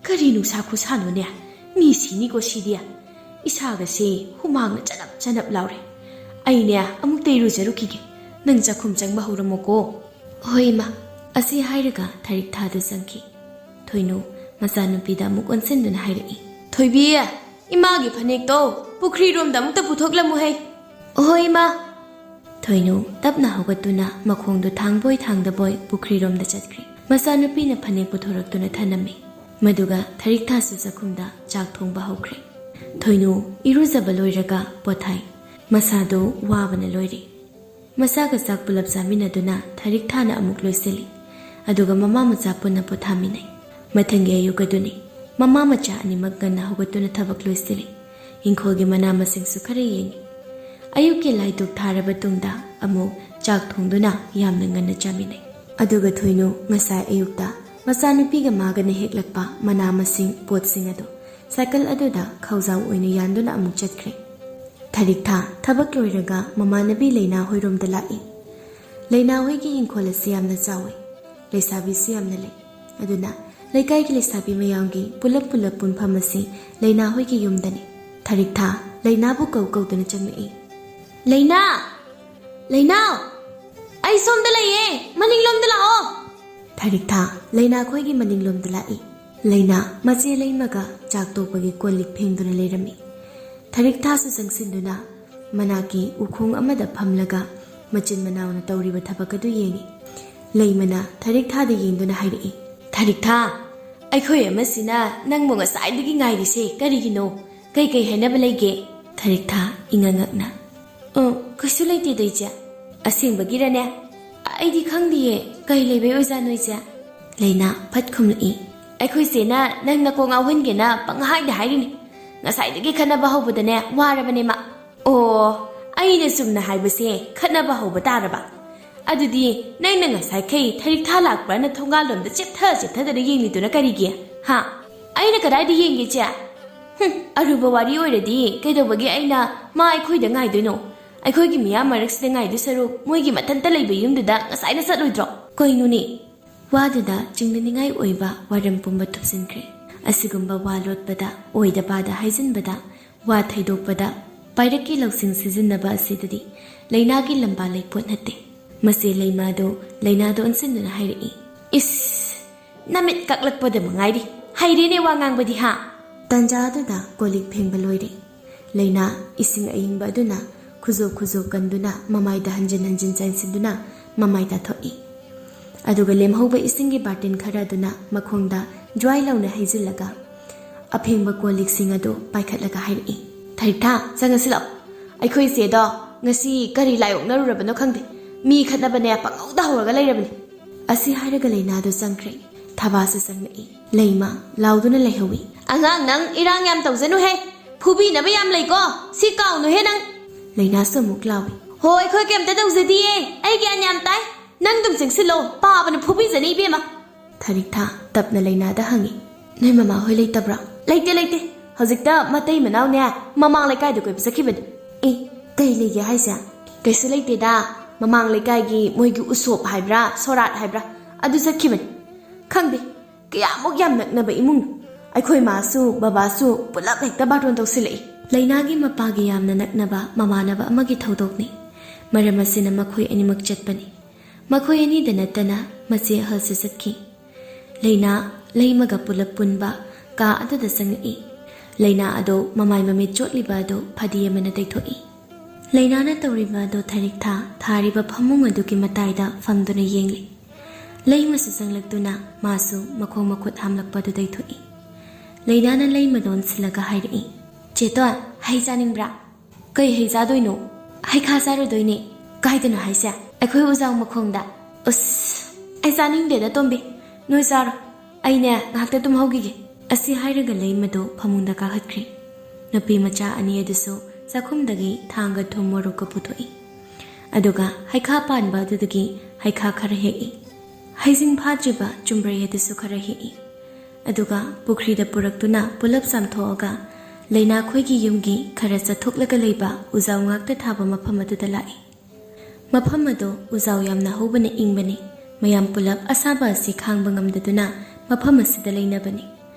ꯀꯔꯤ ꯅꯨꯡꯁꯥ ꯈꯨꯁꯥꯅꯣꯅꯦ? ꯃꯤ ꯁꯤꯅꯤꯀꯣ ꯁꯤꯗꯤ꯫ ꯏꯁꯥꯒꯁꯦ ꯍꯨꯃꯥꯡꯅ ꯆꯅꯞ ꯆꯅꯞ ꯂꯥꯎꯔꯦ꯫ ꯑꯩꯅꯦ ꯑꯃꯨꯛꯇ ꯏꯔꯨꯖꯔꯨꯈꯤꯒꯦ꯫ ꯅꯪ ꯆꯥꯛꯈꯨꯝ ꯆꯪꯕ ꯍꯧꯔꯝꯃꯣꯀꯣ꯫" "ꯍꯣꯏ ꯏꯃꯥ꯫" ꯑꯁꯤ ꯍꯥꯏꯔꯒ ꯊꯔꯤꯛꯊꯥꯗꯨ ꯆꯪꯈꯤ꯫ ꯊꯣꯏꯅꯨ ꯃꯆꯥꯅꯨꯄꯤꯗ ꯑꯃꯨꯛ ꯑꯣꯟꯁꯤꯟꯗꯨꯅ ꯍꯥꯏꯔꯛꯏ, "ꯊꯣꯏꯕꯤ, ꯏꯃꯥꯒꯤ ꯐꯅꯦꯛꯇꯣ ꯄꯨꯈ꯭ꯔꯤꯔꯣꯝꯗ ꯑꯃꯨꯛꯇ ꯄꯨꯊꯣꯛꯂꯝꯃꯨꯍꯦ꯫" "ꯍꯣꯏ ꯏꯃꯥ꯫" ꯊꯣꯏꯅꯨ ꯇꯞꯅ ꯍꯧꯒꯠꯇꯨꯅ ꯃꯈꯣꯡꯗꯨ ꯊꯥꯡꯕꯣꯏ ꯊꯥꯡꯗꯕꯣꯏ ꯄꯨꯈ꯭ꯔꯤꯔꯣꯝꯗ ꯆꯠꯈ꯭ꯔꯦ꯫ ꯃꯆꯥꯅꯨꯄꯤꯅ ꯐꯅꯦꯛ ꯄꯨꯊꯣꯔꯛꯇꯨꯅ ꯊꯅꯝꯃꯤ꯫ ꯃꯗꯨꯒ ꯊꯔꯤꯛꯊꯥꯁꯨ ꯆꯥꯛꯈꯨꯝꯗ ꯆꯥꯛ ꯊꯣꯡꯕ ꯍꯧꯈ꯭ꯔꯦ꯫ ꯊꯣꯏꯅꯨ ꯏꯔꯨꯖꯕ ꯂꯣꯏꯔꯒ ꯄꯣꯊꯥꯏ꯫ ꯃꯁꯥꯗꯨ ꯋꯥꯕꯅ ꯂꯣꯏꯔꯦ꯫ ꯃꯆꯥꯒ ꯆꯥꯛ ꯄꯨꯂꯞ ꯆꯥꯃꯤꯟꯅꯗꯨꯅ ꯊꯔꯤꯛꯊꯥꯅ ꯑꯃꯨꯛ ꯂꯣꯏꯁꯤꯜꯂꯤ꯫ ꯑꯗꯨꯒ ꯃꯃꯥ ꯃꯆꯥ ꯄꯨꯟꯅ ꯄꯣꯊꯥꯃꯤꯟꯅꯩ꯫ ꯃꯊꯪꯒꯤ ꯑꯌꯨꯛ ꯑꯗꯨꯅꯤ꯫ ꯃꯃꯥ ꯃꯆꯥ ꯑꯅꯤꯃꯛ ꯉꯟꯅ ꯍꯧꯒꯠꯇꯨꯅ ꯊꯕꯛ ꯂꯣꯏꯁꯤꯜꯂꯤ꯫ ꯏꯪꯈꯣꯜꯒꯤ ꯃꯅꯥ ꯃꯁꯤꯡꯁꯨ ꯈꯔ ꯌꯦꯡꯉꯤ꯫ ꯑꯌꯨꯛꯀꯤ ꯂꯥꯏ ꯙꯨꯛ ꯊꯥꯔꯕ ꯇꯨꯡꯗ ꯑꯃꯨꯛ ꯆꯥꯛ ꯊꯣꯡꯗꯨꯅ ꯌꯥꯝꯅ ꯉꯟꯅ ꯆꯥꯃꯤꯟꯅꯩ꯫ ꯑꯗꯨꯒ ꯊꯣꯏꯅꯨ ꯉꯁꯥꯏ ꯑꯌꯨꯛꯇ ꯃꯆꯥꯅꯨꯄꯤꯒ ꯃꯥꯒꯅ ꯍꯦꯛꯂꯛꯄ ꯃꯅꯥ ꯃꯁꯤꯡ ꯄꯣꯠꯁꯤꯡ ꯑꯗꯨ ꯁꯥꯏꯀꯜ ꯑꯗꯨꯗ ꯈꯥꯎꯖꯥꯎ ꯑꯣꯏꯅ ꯌꯥꯟꯗꯨꯅ ꯑꯃꯨꯛ ꯆꯠꯈ꯭ꯔꯦ꯫ ꯊꯔꯤꯛꯊꯥ ꯊꯕꯛ ꯂꯣꯏꯔꯒ ꯃꯃꯥꯟꯅꯕꯤ ꯂꯩꯅꯥ ꯍꯣꯏꯔꯣꯝꯗ ꯂꯥꯛꯏ꯫ ꯂꯩꯅꯥ ꯍꯣꯏꯒꯤ ꯏꯪꯈꯣꯜ ꯑꯁꯤ ꯌꯥꯝꯅ ꯆꯥꯎꯏ꯫ ꯂꯩꯁꯥꯕꯤꯁꯨ ꯌꯥꯝꯅ ꯂꯩ꯫ ꯑꯗꯨꯅ ꯂꯩꯀꯥꯏꯒꯤ ꯂꯩꯁꯥꯕꯤ ꯃꯌꯥꯝꯒꯤ ꯄꯨꯂꯞ ꯄꯨꯂꯞ ꯄꯨꯟꯐꯝ ꯑꯁꯤ ꯂꯩꯅꯥ ꯍꯣꯏꯒꯤ ꯌꯨꯝꯗꯅꯤ꯫ ꯊꯔꯤꯛꯊꯥ ꯂꯩꯅꯥꯕꯨ ꯀꯧ ꯀꯧꯗꯨꯅ ꯆꯪꯂꯛꯏ꯫ "ꯂꯩꯅꯥ! ꯂꯩꯅꯥ! ꯑꯩ ꯁꯣꯝꯗ ꯂꯩꯌꯦ! ꯃꯅꯤꯡꯂꯣꯝꯗ ꯂꯥꯛꯑꯣ!" ꯊꯔꯤꯛꯊꯥ ꯂꯩꯅꯥ ꯈꯣꯏꯒꯤ ꯃꯅꯤꯡꯂꯣꯝꯗ ꯂꯥꯛꯏ꯫ ꯂꯩꯅꯥ ꯃꯆꯦ ꯂꯩꯃꯒ ꯆꯥꯛ ꯇꯣꯛꯄꯒꯤ ꯀꯣꯜ ꯂꯤꯛ ꯐꯦꯡꯗꯨꯅ ꯂꯩꯔꯝꯃꯤ꯫ ꯊꯔꯤꯛꯊꯥꯁꯨ ꯆꯪꯁꯤꯟꯗꯨꯅ ꯃꯅꯥꯛꯀꯤ ꯎꯈꯣꯡ ꯑꯃꯗ ꯐꯝꯂꯒ ꯃꯆꯤꯟ ꯃꯅꯥꯎꯅ ꯇꯧꯔꯤꯕ ꯊꯕꯛ ꯑꯗꯨ ꯌꯦꯡꯏ꯫ ꯂꯩꯃꯅ ꯊꯔꯤꯛꯊꯥꯗ ꯌꯦꯡꯗꯨꯅ ꯍꯥꯏꯔꯛꯏ, "ꯊꯔꯤꯛꯊꯥ, ꯑꯩꯈꯣꯏ ꯑꯃꯁꯤꯅ ꯅꯪꯕꯨ ꯉꯁꯥꯏꯗꯒꯤ ꯉꯥꯏꯔꯤꯁꯦ ꯀꯔꯤꯒꯤꯅꯣ? ꯀꯩꯀꯩ ꯍꯥꯏꯅꯕ ꯂꯩꯒꯦ?" ꯊꯔꯤꯛꯊꯥ ꯏꯉꯛ ꯉꯛꯅ, "ꯑ, ꯀꯩꯁꯨ ꯂꯩꯇꯦꯗ, ꯏꯆꯦ꯫ "ꯑꯁꯦꯡꯕꯒꯤꯔꯅꯦ? ꯑꯩꯗꯤ ꯈꯪꯗꯤꯌꯦ, ꯀꯩ ꯂꯩꯕꯩ ꯑꯣꯏꯖꯥꯠꯅꯣ ꯏꯆꯦ?" ꯂꯩꯅꯥ ꯐꯠ ꯈꯨꯝꯂꯛꯏ꯫ "ꯑꯩꯈꯣꯏ ꯆꯦꯅ ꯅꯪ ꯅꯀꯣꯛ ꯉꯥꯎꯍꯟꯒꯦꯅ ꯄꯪꯍꯥꯏꯗ ꯍꯥꯏꯔꯤꯅꯤ꯫ ꯉꯁꯥꯏꯗꯒꯤ ꯈꯠꯅꯕ ꯍꯧꯕꯗꯅꯦ ꯋꯥꯔꯕꯅꯦ ꯃꯥ꯫" "ꯑꯣ, ꯑꯩꯅ ꯆꯨꯝꯅ ꯍꯥꯏꯕꯁꯦ ꯈꯠꯅꯕ ꯍꯧꯕ ꯇꯥꯔꯕ? ꯑꯗꯨꯗꯤ ꯅꯪꯅ ꯉꯁꯥꯏꯈꯩ ꯊꯔꯤꯛꯊꯥ ꯂꯥꯛꯄ꯭ꯔꯅ ꯊꯣꯡꯒꯥꯜꯂꯣꯝꯗ ꯆꯦꯞꯊ ꯆꯦꯞꯊꯗꯅ ꯌꯦꯡꯂꯤꯗꯨꯅ ꯀꯔꯤꯒꯤ? ꯍꯥ? ꯑꯩꯅ ꯀꯗꯥꯏꯗ ꯌꯦꯡꯒꯦ, ꯏꯆꯦ? ꯍꯨꯝ, ꯑꯔꯨꯕ ꯋꯥꯔꯤ ꯑꯣꯏꯔꯗꯤ ꯀꯩꯗꯧꯕꯒꯤ ꯑꯩꯅ ꯃꯥ ꯑꯩꯈꯣꯏꯗ ꯉꯥꯏꯗꯣꯏꯅꯣ? ꯑꯩꯈꯣꯏꯒꯤ ꯃꯤꯌꯥꯝ ꯃꯔꯛꯁꯤꯗ ꯉꯥꯏꯗꯣꯏ ꯁꯔꯨꯛ ꯃꯣꯏꯒꯤ ꯃꯊꯟꯇ ꯂꯩꯕ ꯌꯨꯝꯗꯨꯗ ꯉꯁꯥꯏꯅ ꯆꯠꯂꯣꯏꯗ꯭ꯔꯣ? ꯀꯩꯅꯣꯅꯦ?" ꯋꯥꯗꯨꯗ ꯆꯤꯡꯅꯅꯤꯡꯉꯥꯏ ꯑꯣꯏꯕ ꯋꯥꯔꯝ ꯄꯨꯝꯕ ꯊꯨꯞꯆꯤꯟꯈ꯭ꯔꯦ꯫ ꯑꯁꯤꯒꯨꯝꯕ ꯋꯥ ꯂꯣꯠꯄꯗ, ꯑꯣꯏꯗ ꯄꯥꯗ ꯍꯥꯏꯖꯤꯟꯕꯗ, ꯋꯥ ꯊꯩꯗꯣꯛꯄꯗ ꯄꯥꯏꯔꯛꯀꯤ ꯂꯧꯁꯤꯡ ꯁꯤꯖꯤꯟꯅꯕ ꯑꯁꯤꯗꯗꯤ ꯂꯩꯅꯥꯒꯤ ꯂꯝꯕꯥ ꯂꯩꯄꯣꯠ ꯅꯠꯇꯦ꯫ ꯃꯆꯦ ꯂꯩꯃꯥꯗꯣ ꯂꯩꯅꯥꯗ ꯑꯣꯟꯁꯤꯟꯗꯨꯅ ꯍꯥꯏꯔꯛꯏ, "ꯏꯁ, ꯅꯃꯤꯠ ꯀꯛꯂꯛꯄꯗ ꯃꯉꯥꯏꯔꯤ꯫ ꯍꯩꯔꯦꯅꯦ ꯋꯥ ꯉꯥꯡꯕꯗꯤ, ꯍꯥ?" ꯇꯥꯟꯖꯥꯗꯨꯗ ꯀꯣꯜ ꯂꯤꯛ ꯐꯦꯡꯕ ꯂꯣꯏꯔꯦ꯫ ꯂꯩꯅꯥ ꯏꯁꯤꯡ ꯑꯏꯪꯕ ꯑꯗꯨꯅ ꯈꯨꯖꯣꯞ ꯈꯨꯖꯣꯞ ꯀꯟꯗꯨꯅ ꯃꯃꯥꯏꯗ ꯍꯟꯖꯤꯟ ꯍꯟꯖꯤꯟ ꯆꯥꯏꯁꯤꯟꯗꯨꯅ ꯃꯃꯥꯏ ꯇꯥꯊꯣꯛꯏ꯫ ꯑꯗꯨꯒ ꯂꯦꯝꯍꯧꯕ ꯏꯁꯤꯡꯒꯤ ꯕꯥꯔꯇꯤꯟ ꯈꯔ ꯑꯗꯨꯅ ꯃꯈꯣꯡꯗ ꯖ꯭ꯋꯥꯏ ꯂꯥꯎꯅ ꯍꯩꯖꯤꯜꯂꯒ ꯑꯐꯦꯡꯕ ꯀꯣꯜ ꯂꯤꯛꯁꯤꯡ ꯑꯗꯨ ꯄꯥꯏꯈꯠꯂꯒ ꯍꯥꯏꯔꯛꯏ, "ꯊꯔꯤꯛꯊꯥ, ꯆꯪꯉꯁꯤ ꯂꯥꯛꯑꯣ꯫ ꯑꯩꯈꯣꯏ ꯏꯆꯦꯗꯣ ꯉꯁꯤ ꯀꯔꯤ ꯂꯥꯏ ꯑꯣꯛꯅꯔꯨꯔꯕꯅꯣ ꯈꯪꯗꯦ꯫ ꯃꯤ ꯈꯠꯅꯕꯅꯦ ꯄꯪꯍꯧꯗ ꯍꯧꯔꯒ ꯂꯩꯔꯕꯅꯤ꯫" ꯑꯁꯤ ꯍꯥꯏꯔꯒ ꯂꯩꯅꯥꯗꯨ ꯆꯪꯈ꯭ꯔꯦ꯫ ꯊꯕꯥꯁꯨ ꯆꯪꯂꯛꯏ꯫ ꯂꯩꯃ ꯂꯥꯎꯗꯨꯅ ꯂꯩꯍꯧꯏ꯫ "ꯑꯉꯥꯡ, ꯅꯪ ꯏꯔꯥꯡ ꯌꯥꯝ ꯇꯧꯖꯅꯨꯍꯦ꯫ ꯐꯨꯕꯤꯅꯕ ꯌꯥꯝ ꯂꯩꯀꯣ꯫ ꯁꯤ ꯀꯥꯎꯅꯨꯍꯦ ꯅꯪ꯫" ꯂꯩꯅꯥꯁꯨ ꯑꯃꯨꯛ ꯂꯥꯎꯏ꯫ "ꯍꯣ, ꯑꯩꯈꯣꯏ ꯀꯩꯝꯇ ꯇꯧꯖꯗꯤꯌꯦ꯫ ꯑꯩ ꯒ꯭ꯌꯥꯟ ꯌꯥꯝ ꯇꯥꯏ꯫ ꯅꯪ ꯑꯗꯨꯝ ꯆꯪꯁꯤꯜꯂꯣ꯫ ꯄꯥꯕꯅ ꯐꯨꯕꯤꯖꯅꯤ, ꯏꯕꯦꯝꯃ꯫" ꯊꯔꯤꯛꯊꯥ ꯇꯞꯅ ꯂꯩꯅꯥꯗ ꯍꯪꯉꯤ, "ꯅꯣꯏ ꯃꯃꯥ ꯍꯣꯏ ꯂꯩꯇꯕ꯭ꯔꯣ?" "ꯂꯩꯇꯦ, ꯂꯩꯇꯦ꯫ ꯍꯧꯖꯤꯛꯇ ꯃꯇꯩ ꯃꯅꯥꯎꯅꯦ ꯃꯃꯥꯡ ꯂꯩꯀꯥꯏꯗ ꯀꯣꯏꯕ ꯆꯠꯈꯤꯕꯅꯤ꯫" "ꯑꯦ, ꯀꯩ ꯂꯩꯒꯦ ꯍꯥꯏꯁꯦ?" "ꯀꯩꯁꯨ ꯂꯩꯇꯦꯗ꯫ ꯃꯃꯥꯡ ꯂꯩꯀꯥꯏꯒꯤ ꯃꯣꯏꯒꯤ ꯎꯁꯣꯞ ꯍꯥꯏꯕ꯭ꯔꯥ, ꯁꯣꯔꯥꯠ ꯍꯥꯏꯕ꯭ꯔꯥ, ꯑꯗꯨ ꯆꯠꯈꯤꯕꯅꯤ꯫ ꯈꯪꯗꯦ, ꯀꯌꯥꯃꯨꯛ ꯌꯥꯝ ꯅꯛꯅꯕ ꯏꯃꯨꯡꯅꯣ꯫ ꯑꯩꯈꯣꯏ ꯃꯥꯁꯨ ꯕꯕꯥꯁꯨ ꯄꯨꯂꯞ ꯍꯦꯛꯇ ꯕꯥꯔꯇꯣꯟ ꯇꯧꯁꯤꯜꯂꯛꯏ꯫" ꯂꯩꯅꯥꯒꯤ ꯃꯄꯥꯒꯤ ꯌꯥꯝꯅ ꯅꯛꯅꯕ ꯃꯃꯥꯟꯅꯕ ꯑꯃꯒꯤ ꯊꯧꯗꯣꯛꯅꯤ꯫ ꯃꯔꯝ ꯑꯁꯤꯅ ꯃꯈꯣꯏ ꯑꯅꯤꯃꯛ ꯆꯠꯄꯅꯤ꯫ ꯃꯈꯣꯏ ꯑꯅꯤꯗ ꯅꯠꯇꯅ ꯃꯆꯦ ꯑꯍꯜꯁꯨ ꯆꯠꯈꯤ꯫ ꯂꯩꯅꯥ ꯂꯩꯃꯒ ꯄꯨꯂꯞ ꯄꯨꯟꯕ ꯀꯥ ꯑꯗꯨꯗ ꯆꯪꯉꯛꯏ꯫ ꯂꯩꯅꯥ ꯑꯗꯣ ꯃꯃꯥꯏ ꯃꯃꯤꯠ ꯆꯣꯠꯂꯤꯕ ꯑꯗꯨ ꯐꯗꯤ ꯑꯃꯅ ꯇꯩꯊꯣꯛꯏ꯫ ꯂꯩꯅꯥꯅ ꯇꯧꯔꯤꯕ ꯑꯗꯨ ꯊꯔꯤꯛꯊꯥ ꯊꯥꯔꯤꯕ ꯐꯃꯨꯡ ꯑꯗꯨꯒꯤ ꯃꯇꯥꯏꯗ ꯐꯝꯗꯨꯅ ꯌꯦꯡꯂꯤ꯫ ꯂꯩꯃꯁꯨ ꯆꯪꯂꯛꯇꯨꯅ ꯃꯥꯁꯨ ꯃꯈꯣꯡ ꯃꯈꯨꯠ ꯍꯥꯝꯂꯛꯄꯗꯨ ꯇꯩꯊꯣꯛꯏ꯫ ꯂꯩꯅꯥꯅ ꯂꯩꯃꯗ ꯑꯣꯟꯁꯤꯜꯂꯒ ꯍꯥꯏꯔꯛꯏ, "ꯆꯦꯇꯣꯟ, ꯍꯩ ꯆꯥꯅꯤꯡꯕ꯭ꯔꯥ?" "ꯀꯩ ꯍꯩ ꯆꯥꯗꯣꯏꯅꯣ?" "ꯍꯩꯈꯥ ꯆꯥꯔꯨꯗꯣꯏꯅꯦ꯫ "ꯀꯥꯏꯗꯅꯣ ꯍꯥꯏꯁꯦ?" "ꯑꯩꯈꯣꯏ ꯎꯖꯥꯎ ꯃꯈꯣꯡꯗ꯫" "ꯑꯁ, ꯑꯩ ꯆꯥꯅꯤꯡꯗꯦꯗ, ꯇꯣꯝꯕꯤ꯫ ꯅꯣꯏ ꯆꯥꯔꯣ, ꯑꯩꯅꯦ ꯉꯥꯏꯍꯥꯛꯇ ꯇꯨꯝꯍꯧꯈꯤꯒꯦ꯫" ꯑꯁꯤ ꯍꯥꯏꯔꯒ ꯂꯩꯃꯗꯨ ꯐꯃꯨꯡꯗ ꯀꯥꯈꯠꯈ꯭ꯔꯦ꯫ ꯅꯨꯄꯤ ꯃꯆꯥ ꯑꯅꯤ ꯑꯗꯨꯁꯨ ꯆꯥꯛꯈꯨꯝꯗꯒꯤ ꯊꯥꯡꯒ ꯊꯨꯝ ꯃꯣꯔꯣꯛꯀ ꯄꯨꯊꯣꯛꯏ꯫ ꯑꯗꯨꯒ ꯍꯩꯈꯥ ꯄꯥꯟꯕ ꯑꯗꯨꯗꯒꯤ ꯍꯩꯈꯥ ꯈꯔ ꯍꯦꯛꯏ꯫ ꯍꯩꯖꯤꯡ ꯐꯥꯗ꯭ꯔꯤꯕ ꯆꯨꯝꯕ꯭ꯔꯩ ꯑꯗꯨꯁꯨ ꯈꯔ ꯍꯦꯛꯏ꯫ ꯑꯗꯨꯒ ꯄꯨꯈ꯭ꯔꯤꯗ ꯄꯨꯔꯛꯇꯨꯅ ꯄꯨꯂꯞ ꯆꯥꯝꯊꯣꯛꯑꯒ ꯂꯩꯅꯥꯈꯣꯏꯒꯤ ꯌꯨꯝꯒꯤ ꯈꯔ ꯆꯠꯊꯣꯛꯂꯒ ꯂꯩꯕ ꯎꯖꯥꯎ ꯉꯥꯛꯇ ꯊꯥꯕ ꯃꯐꯝ ꯑꯗꯨꯗ ꯂꯥꯛꯏ꯫ ꯃꯐꯝ ꯑꯗꯨ ꯎꯖꯥꯎ ꯌꯥꯝꯅ ꯍꯧꯕꯅ ꯏꯪꯕꯅꯤ꯫ ꯃꯌꯥꯝ ꯄꯨꯂꯞ ꯑꯁꯥꯕ ꯑꯁꯤ ꯈꯥꯡꯕ ꯉꯝꯗꯗꯨꯅ ꯃꯐꯝ ꯑꯁꯤꯗ ꯂꯩꯅꯕꯅꯤ꯫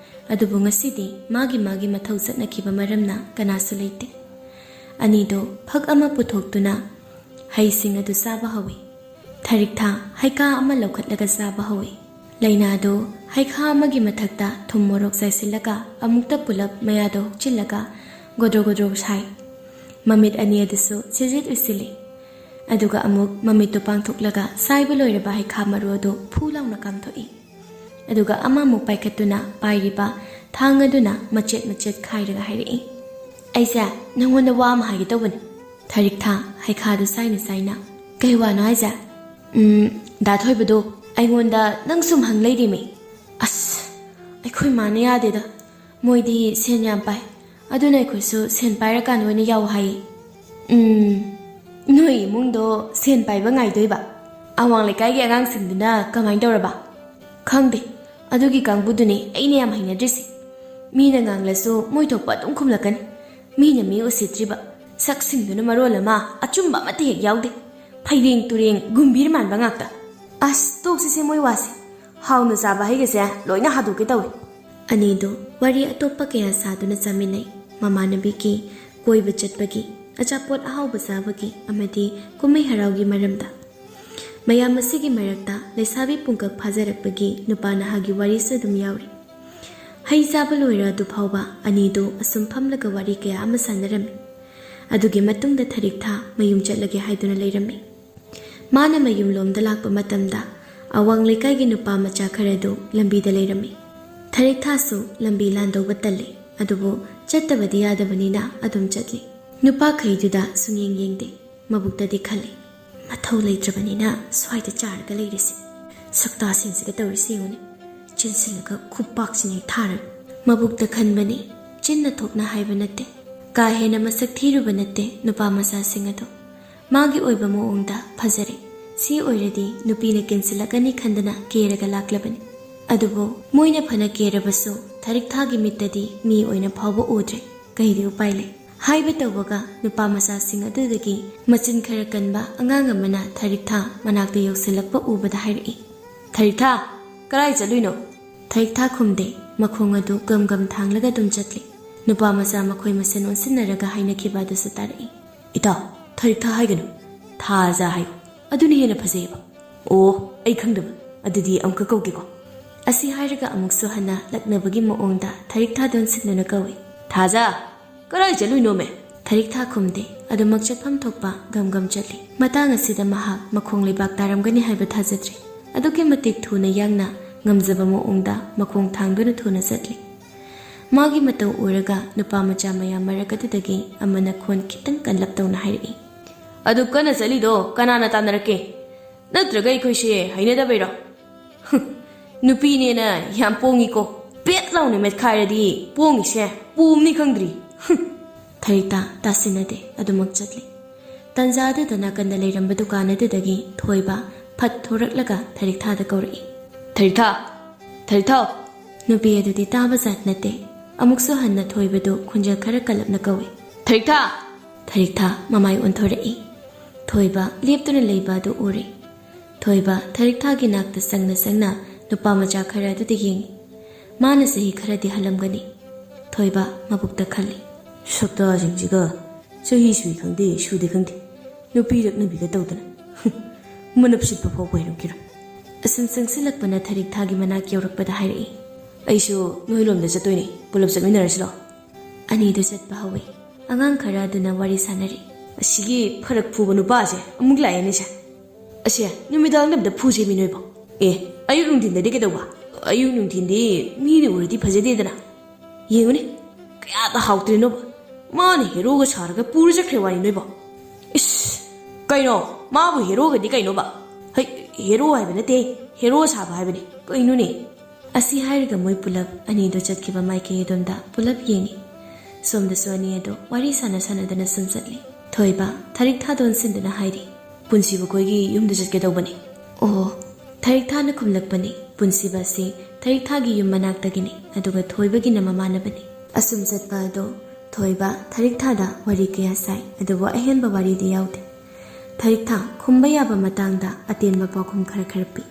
ꯑꯗꯨꯕꯨ ꯉꯁꯤꯗꯤ ꯃꯥꯒꯤ ꯃꯥꯒꯤ ꯃꯊꯧ ꯆꯠꯅꯈꯤꯕ ꯃꯔꯝꯅ ꯀꯅꯥꯁꯨ ꯂꯩꯇꯦ꯫ ꯑꯅꯤꯗꯨ ꯐꯛ ꯑꯃ ꯄꯨꯊꯣꯛꯇꯨꯅ ꯍꯩꯁꯤꯡ ꯑꯗꯨ ꯆꯥꯕ ꯍꯧꯏ꯫ ꯊꯔꯤꯛꯊꯥ ꯍꯩꯈꯥ ꯑꯃ ꯂꯧꯈꯠꯂꯒ ꯆꯥꯕ ꯍꯧꯏ꯫ ꯂꯩꯅꯥꯗꯨ ꯍꯩꯈꯥ ꯑꯃꯒꯤ ꯃꯊꯛꯇ ꯊꯨꯝ ꯃꯣꯔꯣꯛ ꯆꯥꯏꯁꯤꯜꯂꯒ ꯑꯃꯨꯛꯇ ꯄꯨꯂꯞ ꯃꯌꯥꯗ ꯍꯨꯛꯆꯤꯜꯂꯒ ꯒꯣꯗ꯭ꯔꯣ ꯒꯣꯗ꯭ꯔꯣ ꯁꯥꯏ꯫ ꯃꯃꯤꯠ ꯑꯅꯤ ꯑꯗꯨꯁꯨ ꯁꯤꯖꯤꯠ ꯎꯏꯁꯤꯜꯂꯤ꯫ ꯑꯗꯨꯒ ꯑꯃꯨꯛ ꯃꯃꯤꯠꯇꯨ ꯄꯥꯡꯊꯣꯛꯂꯒ ꯁꯥꯏꯕ ꯂꯣꯏꯔꯕ ꯍꯩꯈꯥ ꯃꯔꯨ ꯑꯗꯨ ꯐꯨ ꯂꯥꯎꯅ ꯀꯥꯝꯊꯣꯛꯏ꯫ ꯑꯗꯨꯒ ꯑꯃꯃꯨꯛ ꯄꯥꯏꯈꯠꯇꯨꯅ ꯄꯥꯏꯔꯤꯕ ꯊꯥꯡ ꯑꯗꯨꯅ ꯃꯆꯦꯠ ꯃꯆꯦꯠ ꯈꯥꯏꯔꯒ ꯍꯥꯏꯔꯛꯏ꯫ "ꯑꯩꯁꯦ ꯅꯪꯉꯣꯟꯗ ꯋꯥ ꯑꯃ ꯍꯥꯏꯒꯦ ꯇꯧꯕꯅꯤ꯫" ꯊꯔꯤꯛꯊꯥ ꯍꯩꯈꯥꯗꯨ ꯁꯥꯏꯅ ꯁꯥꯏꯅ, "ꯀꯩ ꯋꯥꯅꯣ ꯍꯥꯏꯁꯦ?" "ꯎꯝ, ꯗꯥ ꯊꯣꯏꯕꯗꯣ ꯑꯩꯉꯣꯟꯗ ꯅꯪ ꯁꯨꯝ ꯍꯪ ꯂꯩꯔꯦꯃꯤ꯫" "ꯑꯁ, ꯑꯩꯈꯣꯏ ꯃꯥꯅ ꯌꯥꯗꯦꯗ꯫ ꯃꯣꯏꯗꯤ ꯁꯦꯟ ꯌꯥꯝ ꯄꯥꯏ꯫ ꯑꯗꯨꯅ ꯑꯩꯈꯣꯏꯁꯨ ꯁꯦꯟ ꯄꯥꯏꯔꯀꯥꯟꯗ ꯑꯣꯏꯅ ꯌꯥꯎ ꯍꯥꯏꯌꯦ꯫" "ꯎꯝ, ꯅꯣꯏ ꯏꯃꯨꯡꯗꯣ ꯁꯦꯟ ꯄꯥꯏꯕ ꯉꯥꯏꯗꯣꯏꯕ? ꯑꯋꯥꯡ ꯂꯩꯀꯥꯏꯒꯤ ꯑꯉꯥꯡꯁꯤꯡꯗꯨꯅ ꯀꯃꯥꯏꯅ ꯇꯧꯔꯕ?" "ꯈꯪꯗꯦ, ꯑꯗꯨꯒꯤ ꯀꯥꯡꯕꯨꯗꯨꯅꯦ ꯑꯩꯅ ꯌꯥꯝ ꯍꯩꯅꯗ꯭ꯔꯤꯁꯦ꯫ ꯃꯤꯅ ꯉꯥꯡꯂꯁꯨ ꯃꯣꯏ ꯊꯣꯛꯄ ꯑꯗꯨꯝ ꯈꯨꯝꯂꯛꯀꯅꯤ꯫ ꯃꯤꯅ ꯃꯤ ꯎꯁꯤꯠꯇ꯭ꯔꯤꯕ, ꯁꯛꯁꯤꯡꯗꯨꯅ ꯃꯔꯣꯜ ꯑꯃ ꯑꯆꯨꯝꯕ ꯑꯃꯠꯇ ꯍꯦꯛ ꯌꯥꯎꯗꯦ꯫ ꯐꯩꯔꯦꯡ ꯇꯨꯔꯦꯡ ꯒꯨꯝꯕꯤꯔ ꯃꯥꯟꯕ ꯉꯥꯛꯇ꯫ ꯑꯁ, ꯇꯣꯛꯁꯤꯁꯦ ꯃꯣꯏ ꯋꯥꯁꯦ꯫ ꯍꯥꯎꯅ ꯆꯥꯕ ꯍꯩꯒꯁꯦ ꯂꯣꯏꯅ ꯍꯥꯗꯣꯛꯀꯦ ꯇꯧꯏ꯫" ꯑꯅꯤꯗꯨ ꯋꯥꯔꯤ ꯑꯇꯣꯞꯄ ꯀꯌꯥ ꯁꯥꯗꯨꯅ ꯆꯥꯃꯤꯟꯅꯩ꯫ ꯃꯃꯥꯟꯅꯕꯤꯒꯤ ꯀꯣꯏꯕ ꯆꯠꯄꯒꯤ, ꯑꯆꯥꯄꯣꯠ ꯑꯍꯥꯎꯕ ꯆꯥꯕꯒꯤ ꯑꯃꯗꯤ ꯀꯨꯝꯍꯩ ꯍꯔꯥꯎꯒꯤ ꯃꯔꯝꯗ꯫ ꯃꯌꯥꯝ ꯑꯁꯤꯒꯤ ꯃꯔꯛꯇ ꯂꯩꯁꯥꯕꯤ ꯄꯨꯡꯀꯛ ꯐꯥꯖꯔꯛꯄꯒꯤ ꯅꯨꯄꯥ ꯅꯍꯥꯒꯤ ꯋꯥꯔꯤꯁꯨ ꯑꯗꯨꯝ ꯌꯥꯎꯔꯤ꯫ ꯍꯩ ꯆꯥꯕ ꯂꯣꯏꯔ ꯑꯗꯨ ꯐꯥꯎꯕ ꯑꯅꯤꯗꯨ ꯑꯁꯨꯝ ꯐꯝꯂꯒ ꯋꯥꯔꯤ ꯀꯌꯥ ꯑꯃ ꯁꯥꯟꯅꯔꯝꯃꯤ꯫ ꯑꯗꯨꯒꯤ ꯃꯇꯨꯡꯗ ꯊꯔꯤꯛꯊꯥ ꯃꯌꯨꯝ ꯆꯠꯂꯒꯦ ꯍꯥꯏꯗꯨꯅ ꯂꯩꯔꯝꯃꯤ꯫ ꯃꯥꯅ ꯃꯌꯨꯝꯂꯣꯝꯗ ꯂꯥꯛꯄ ꯃꯇꯝꯗ ꯑꯋꯥꯡ ꯂꯩꯀꯥꯏꯒꯤ ꯅꯨꯄꯥ ꯃꯆꯥ ꯈꯔꯗꯨ ꯂꯝꯕꯤꯗ ꯂꯩꯔꯝꯃꯤ꯫ ꯊꯔꯤꯛꯊꯥꯁꯨ ꯂꯝꯕꯤ ꯂꯥꯟꯗꯧꯕ ꯇꯜꯂꯤ, ꯑꯗꯨꯕꯨ ꯆꯠꯇꯕꯗꯤ ꯌꯥꯗꯕꯅꯤꯅ ꯑꯗꯨꯝ ꯆꯠꯂꯤ꯫ ꯅꯨꯄꯥꯈꯩꯗꯨꯗ ꯁꯨꯡꯌꯦꯡ ꯌꯦꯡꯗꯦ꯫ ꯃꯕꯨꯛꯇꯗꯤ ꯈꯜꯂꯤ, ꯃꯊꯧ ꯂꯩꯇ꯭ꯔꯕꯅꯤꯅ ꯁ꯭ꯋꯥꯏꯗ ꯆꯥꯔꯒ ꯂꯩꯔꯤꯁꯦ꯫ ꯁꯛꯇꯥꯁꯤꯡꯁꯤꯒ ꯇꯧꯔꯤꯁꯦ ꯌꯦꯡꯉꯨꯅꯦ꯫ ꯆꯦꯟꯁꯤꯜꯂꯒ ꯈꯨꯄꯥꯛꯁꯤꯅ ꯍꯦꯛ ꯊꯥꯔꯒ꯫ ꯃꯕꯨꯛꯇ ꯈꯟꯕꯅꯤ, ꯆꯤꯟꯅ ꯊꯣꯛꯅ ꯍꯥꯏꯕ ꯅꯠꯇꯦ꯫ ꯀꯥ ꯍꯦꯟꯅ ꯃꯁꯛ ꯊꯤꯔꯨꯕ ꯅꯠꯇꯦ ꯅꯨꯄꯥ ꯃꯆꯥꯁꯤꯡ ꯑꯗꯣ꯫ ꯃꯥꯒꯤ ꯑꯣꯏꯕ ꯃꯑꯣꯡꯗ ꯐꯖꯔꯦ꯫ ꯁꯤ ꯑꯣꯏꯔꯗꯤ ꯅꯨꯄꯤꯅ ꯀꯦꯟꯁꯤꯜꯂꯛꯀꯅꯤ ꯈꯟꯗꯅ ꯀꯦꯔꯒ ꯂꯥꯛꯂꯕꯅꯤ꯫ ꯑꯗꯨꯕꯨ ꯃꯣꯏꯅ ꯐꯅ ꯀꯦꯔꯕꯁꯨ ꯊꯔꯤꯛꯊꯥꯒꯤ ꯃꯤꯠꯇꯗꯤ ꯃꯤ ꯑꯣꯏꯅ ꯐꯥꯎꯕ ꯎꯗ꯭ꯔꯦ꯫ ꯀꯩꯗꯤ ꯎꯄꯥꯏ ꯂꯩ? ꯍꯥꯏꯕ ꯇꯧꯕꯒ ꯅꯨꯄꯥ ꯃꯆꯥꯁꯤꯡ ꯑꯗꯨꯗꯒꯤ ꯃꯆꯤꯟ ꯈꯔ ꯀꯟꯕ ꯑꯉꯥꯡ ꯑꯃꯅ ꯊꯔꯤꯛꯊꯥ ꯃꯅꯥꯛꯇ ꯌꯧꯁꯤꯜꯂꯛꯄ ꯎꯕꯗ ꯍꯥꯏꯔꯛꯏ, "ꯊꯔꯤꯛꯊꯥ, ꯀꯗꯥꯏ ꯆꯠꯂꯨꯏꯅꯣ?" ꯊꯔꯤꯛꯊꯥ ꯈꯨꯝꯗꯦ, ꯃꯈꯣꯡ ꯑꯗꯨ ꯒꯝ ꯒꯝ ꯊꯥꯡꯂꯒ ꯑꯗꯨꯝ ꯆꯠꯂꯤ꯫ ꯅꯨꯄꯥ ꯃꯆꯥ ꯃꯈꯣꯏ ꯃꯁꯦꯟ ꯑꯣꯟꯁꯤꯟꯅꯔꯒ ꯍꯥꯏꯅꯈꯤꯕ ꯑꯗꯨꯁꯨ ꯇꯥꯔꯛꯏ꯫ "ꯏꯇꯥꯎ, ꯊꯔꯤꯛꯊꯥ ꯍꯥꯏꯒꯅꯨ, ꯊꯥꯖ ꯍꯥꯏꯌꯨ, ꯑꯗꯨꯅ ꯍꯦꯟꯅ ꯐꯖꯩꯌꯦꯕ꯫ ꯑꯣ, ꯑꯩ ꯈꯪꯗꯕ, ꯑꯗꯨꯗꯤ ꯑꯃꯨꯛꯀ ꯀꯧꯒꯦꯀꯣ"꯫ ꯑꯁꯤ ꯍꯥꯏꯔꯒ ꯑꯃꯨꯛꯁꯨ ꯍꯟꯅ ꯂꯛꯅꯕꯒꯤ ꯃꯑꯣꯡꯗ ꯊꯔꯤꯛꯊꯥ ꯗꯣꯟꯁꯤꯟꯗꯨꯅ ꯀꯧꯏ, "ꯊꯥꯖ, ꯀꯗꯥꯏ ꯆꯠꯂꯨꯏꯅꯣꯃꯦ?" ꯊꯔꯤꯛꯊꯥ ꯈꯨꯝꯗꯦ, ꯑꯗꯨꯃꯛ ꯆꯠꯐꯝ ꯊꯣꯛꯄ ꯒꯝ ꯒꯝ ꯆꯠꯂꯤ꯫ ꯃꯇꯥꯡ ꯑꯁꯤꯗ ꯃꯍꯥꯛ ꯃꯈꯣꯡ ꯂꯩꯕꯥꯛ ꯇꯥꯔꯝꯒꯅꯤ ꯍꯥꯏꯕ ꯊꯥꯖꯗ꯭ꯔꯦ꯫ ꯑꯗꯨꯛꯀꯤ ꯃꯇꯤꯛ ꯊꯨꯅ ꯌꯥꯡꯅ ꯉꯝꯖꯕ ꯃꯑꯣꯡꯗ ꯃꯈꯣꯡ ꯊꯥꯡꯗꯨꯅ ꯊꯨꯅ ꯆꯠꯂꯤ꯫ ꯃꯥꯒꯤ ꯃꯇꯧ ꯎꯔꯒ ꯅꯨꯄꯥ ꯃꯆꯥ ꯃꯌꯥꯝ ꯃꯔꯛ ꯑꯗꯨꯗꯒꯤ ꯑꯃꯅ ꯈꯣꯟ ꯈꯤꯇꯪ ꯀꯜꯂꯞ ꯇꯧꯅ ꯍꯥꯏꯔꯛꯏ, "ꯑꯗꯨꯛ ꯀꯟꯅ ꯆꯠꯂꯤꯗꯣ ꯀꯅꯥꯅ ꯇꯥꯟꯅꯔꯛꯀꯦ? ꯅꯠꯇ꯭ꯔꯒ ꯑꯩꯈꯣꯏꯁꯦ ꯍꯩꯅꯗꯕꯩꯔꯣ? ꯍꯨꯝ, ꯅꯨꯄꯤꯅꯦꯅ ꯌꯥꯝ ꯄꯣꯡꯉꯤꯀꯣ꯫ ꯄꯦꯠ ꯂꯥꯎꯅ ꯃꯦꯠꯈꯥꯏꯔꯗꯤ ꯄꯣꯡꯉꯤꯁꯦ ꯄꯣꯝꯅꯤ ꯈꯪꯗ꯭ꯔꯤ꯫ ꯍꯨꯝ"꯫ ꯊꯔꯤꯛꯊꯥ ꯇꯥꯁꯤꯟꯅꯗꯦ, ꯑꯗꯨꯃꯛ ꯆꯠꯂꯤ꯫ ꯇꯟꯖꯥ ꯑꯗꯨꯗ ꯅꯥꯀꯟꯗ ꯂꯩꯔꯝꯕ ꯗꯨꯀꯥꯟ ꯑꯗꯨꯗꯒꯤ ꯊꯣꯏꯕ ꯐꯠ ꯊꯣꯔꯛꯂꯒ ꯊꯔꯤꯛꯊꯥꯗ ꯀꯧꯔꯛꯏ, "ꯊꯔꯤꯛꯊꯥ! ꯊꯔꯤꯛꯊꯥꯎ!" ꯅꯨꯄꯤ ꯑꯗꯨꯗꯤ ꯇꯥꯕ ꯖꯥꯠ ꯅꯠꯇꯦ꯫ ꯑꯃꯨꯛꯁꯨ ꯍꯟꯅ ꯊꯣꯏꯕꯗꯨ ꯈꯣꯟꯖꯦꯜ ꯈꯔ ꯀꯜꯂꯞꯅ ꯀꯧꯏ, "ꯊꯔꯤꯛꯊꯥ!" ꯊꯔꯤꯛꯊꯥ ꯃꯃꯥꯏ ꯑꯣꯟꯊꯣꯔꯛꯏ꯫ ꯊꯣꯏꯕ ꯂꯦꯞꯇꯨꯅ ꯂꯩꯕ ꯑꯗꯨ ꯎꯔꯦ꯫ ꯊꯣꯏꯕ ꯊꯔꯤꯛꯊꯥꯒꯤ ꯅꯥꯛꯇ ꯆꯪꯅ ꯆꯪꯅ ꯅꯨꯄꯥ ꯃꯆꯥ ꯈꯔ ꯑꯗꯨꯗ ꯌꯦꯡꯏ꯫ ꯃꯥꯅ ꯆꯍꯤ ꯈꯔꯗꯤ ꯍꯜꯂꯝꯒꯅꯤ꯫ ꯊꯣꯏꯕ ꯃꯕꯨꯛꯇ ꯈꯜꯂꯤ, "ꯁꯛꯇꯥꯁꯤꯡꯁꯤꯒ ꯆꯍꯤ ꯁꯨꯏ ꯈꯪꯗꯦ, ꯁꯨꯗꯦ ꯈꯪꯗꯦ, ꯅꯨꯄꯤ ꯂꯛꯅꯕꯤꯒ ꯇꯧꯗꯅ꯫ ꯃꯅꯞ ꯁꯤꯠꯄ ꯐꯥꯎꯕ ꯍꯩꯔꯝꯈꯤꯔꯣꯏ"꯫ ꯑꯁꯨꯝ ꯆꯪꯁꯤꯜꯂꯛꯄꯅ ꯊꯔꯤꯛꯊꯥꯒꯤ ꯃꯅꯥꯛ ꯌꯧꯔꯛꯄꯗ ꯍꯥꯏꯔꯛꯏ, "ꯑꯩꯁꯨ ꯅꯣꯏꯔꯣꯝꯗ ꯆꯠꯇꯣꯏꯅꯦ, ꯄꯨꯂꯞ ꯆꯠꯃꯤꯟꯅꯔꯁꯤ ꯂꯥꯛꯑꯣ"꯫ ꯑꯅꯤꯗꯨ ꯆꯠꯄ ꯍꯧꯏ꯫ ꯑꯉꯥꯡ ꯈꯔ ꯑꯗꯨꯅ ꯋꯥꯔꯤ ꯁꯥꯟꯅꯔꯤ꯫ "ꯑꯁꯤꯒꯤ ꯐꯔꯛ ꯐꯨꯕ ꯅꯨꯄꯥꯁꯦ ꯑꯃꯨꯛ ꯂꯥꯛꯑꯦꯅꯦ ꯁꯦ꯫ ꯑꯁꯦ, ꯅꯨꯃꯤꯗꯥꯡꯗ ꯑꯝꯇ ꯐꯨꯁꯦꯃꯤ ꯅꯣꯏꯕꯣ꯫ ꯑꯦ, ꯑꯌꯨꯛ ꯅꯨꯡꯊꯤꯟꯗꯗꯤ ꯀꯩꯗꯧꯕ? ꯑꯌꯨꯛ ꯅꯨꯡꯊꯤꯟꯗꯤ ꯃꯤꯅ ꯎꯔꯗꯤ ꯐꯖꯗꯦꯗꯅ꯫ ꯌꯦꯡꯉꯨꯅꯦ, ꯀꯌꯥꯗ ꯍꯥꯎꯇ꯭ꯔꯤꯅꯣꯕ꯫ ꯃꯥꯅ ꯍꯦꯔꯣꯒ ꯁꯥꯔꯒ ꯄꯨꯔ ꯆꯠꯈ꯭ꯔꯦ ꯋꯥꯅꯤ ꯅꯣꯏꯕꯣ꯫ ꯏꯁ!" ꯀꯩꯅꯣ? ꯃꯥꯕꯨ ꯍꯦꯔꯣꯒꯗꯤ ꯀꯩꯅꯣꯕ? ꯍꯩ, ꯍꯦꯔꯣ ꯍꯥꯏꯕ ꯅꯠꯇꯦ, ꯍꯦꯔꯣ ꯁꯥꯕ ꯍꯥꯏꯕꯅꯤ꯫ ꯀꯩꯅꯣꯅꯦ? ꯑꯁꯤ ꯍꯥꯏꯔꯒ ꯃꯣꯏ ꯄꯨꯂꯞ ꯑꯅꯤꯗꯣ ꯆꯠꯈꯤꯕ ꯃꯥꯏꯀꯩ ꯑꯗꯣꯝꯗ ꯄꯨꯂꯞ ꯌꯦꯡꯉꯤ꯫ ꯁꯣꯝꯗꯁꯨ ꯑꯅꯤ ꯑꯗꯣ ꯋꯥꯔꯤ ꯁꯥꯟꯅ ꯁꯥꯟꯅꯗꯅ ꯁꯨꯝ ꯆꯠꯂꯤ꯫ ꯊꯣꯏꯕ ꯊꯔꯤꯛꯊꯥꯗ ꯑꯣꯟꯁꯤꯟꯗꯨꯅ ꯍꯥꯏꯔꯤ, "ꯄꯨꯟꯁꯤꯕ ꯈꯣꯏꯒꯤ ꯌꯨꯝꯗ ꯆꯠꯀꯦ ꯇꯧꯕꯅꯦ꯫" "ꯑꯣ꯫" ꯊꯔꯤꯛꯊꯥꯅ ꯈꯨꯝꯂꯛꯄꯅꯤ꯫ ꯄꯨꯟꯁꯤꯕ ꯑꯁꯤ ꯊꯔꯤꯛꯊꯥꯒꯤ ꯌꯨꯝ ꯃꯅꯥꯛꯇꯒꯤꯅꯤ, ꯑꯗꯨꯒ ꯊꯣꯏꯕꯒꯤꯅ ꯃꯃꯥꯟꯅꯕꯅꯤ꯫ ꯑꯁꯨꯝ ꯆꯠꯄ ꯑꯗꯣ ꯊꯣꯏꯕ ꯊꯔꯤꯛꯊꯥꯗ ꯋꯥꯔꯤ ꯀꯌꯥ ꯁꯥꯏ, ꯑꯗꯨꯕꯨ ꯑꯍꯦꯟꯕ ꯋꯥꯔꯤꯗꯤ ꯌꯥꯎꯗꯦ꯫ ꯊꯔꯤꯛꯊꯥ ꯈꯨꯝꯕ ꯌꯥꯕ ꯃꯇꯥꯡꯗ ꯑꯇꯦꯟꯕ ꯄꯥꯎꯈꯨꯝ ꯈꯔ ꯈꯔ ꯄꯤ꯫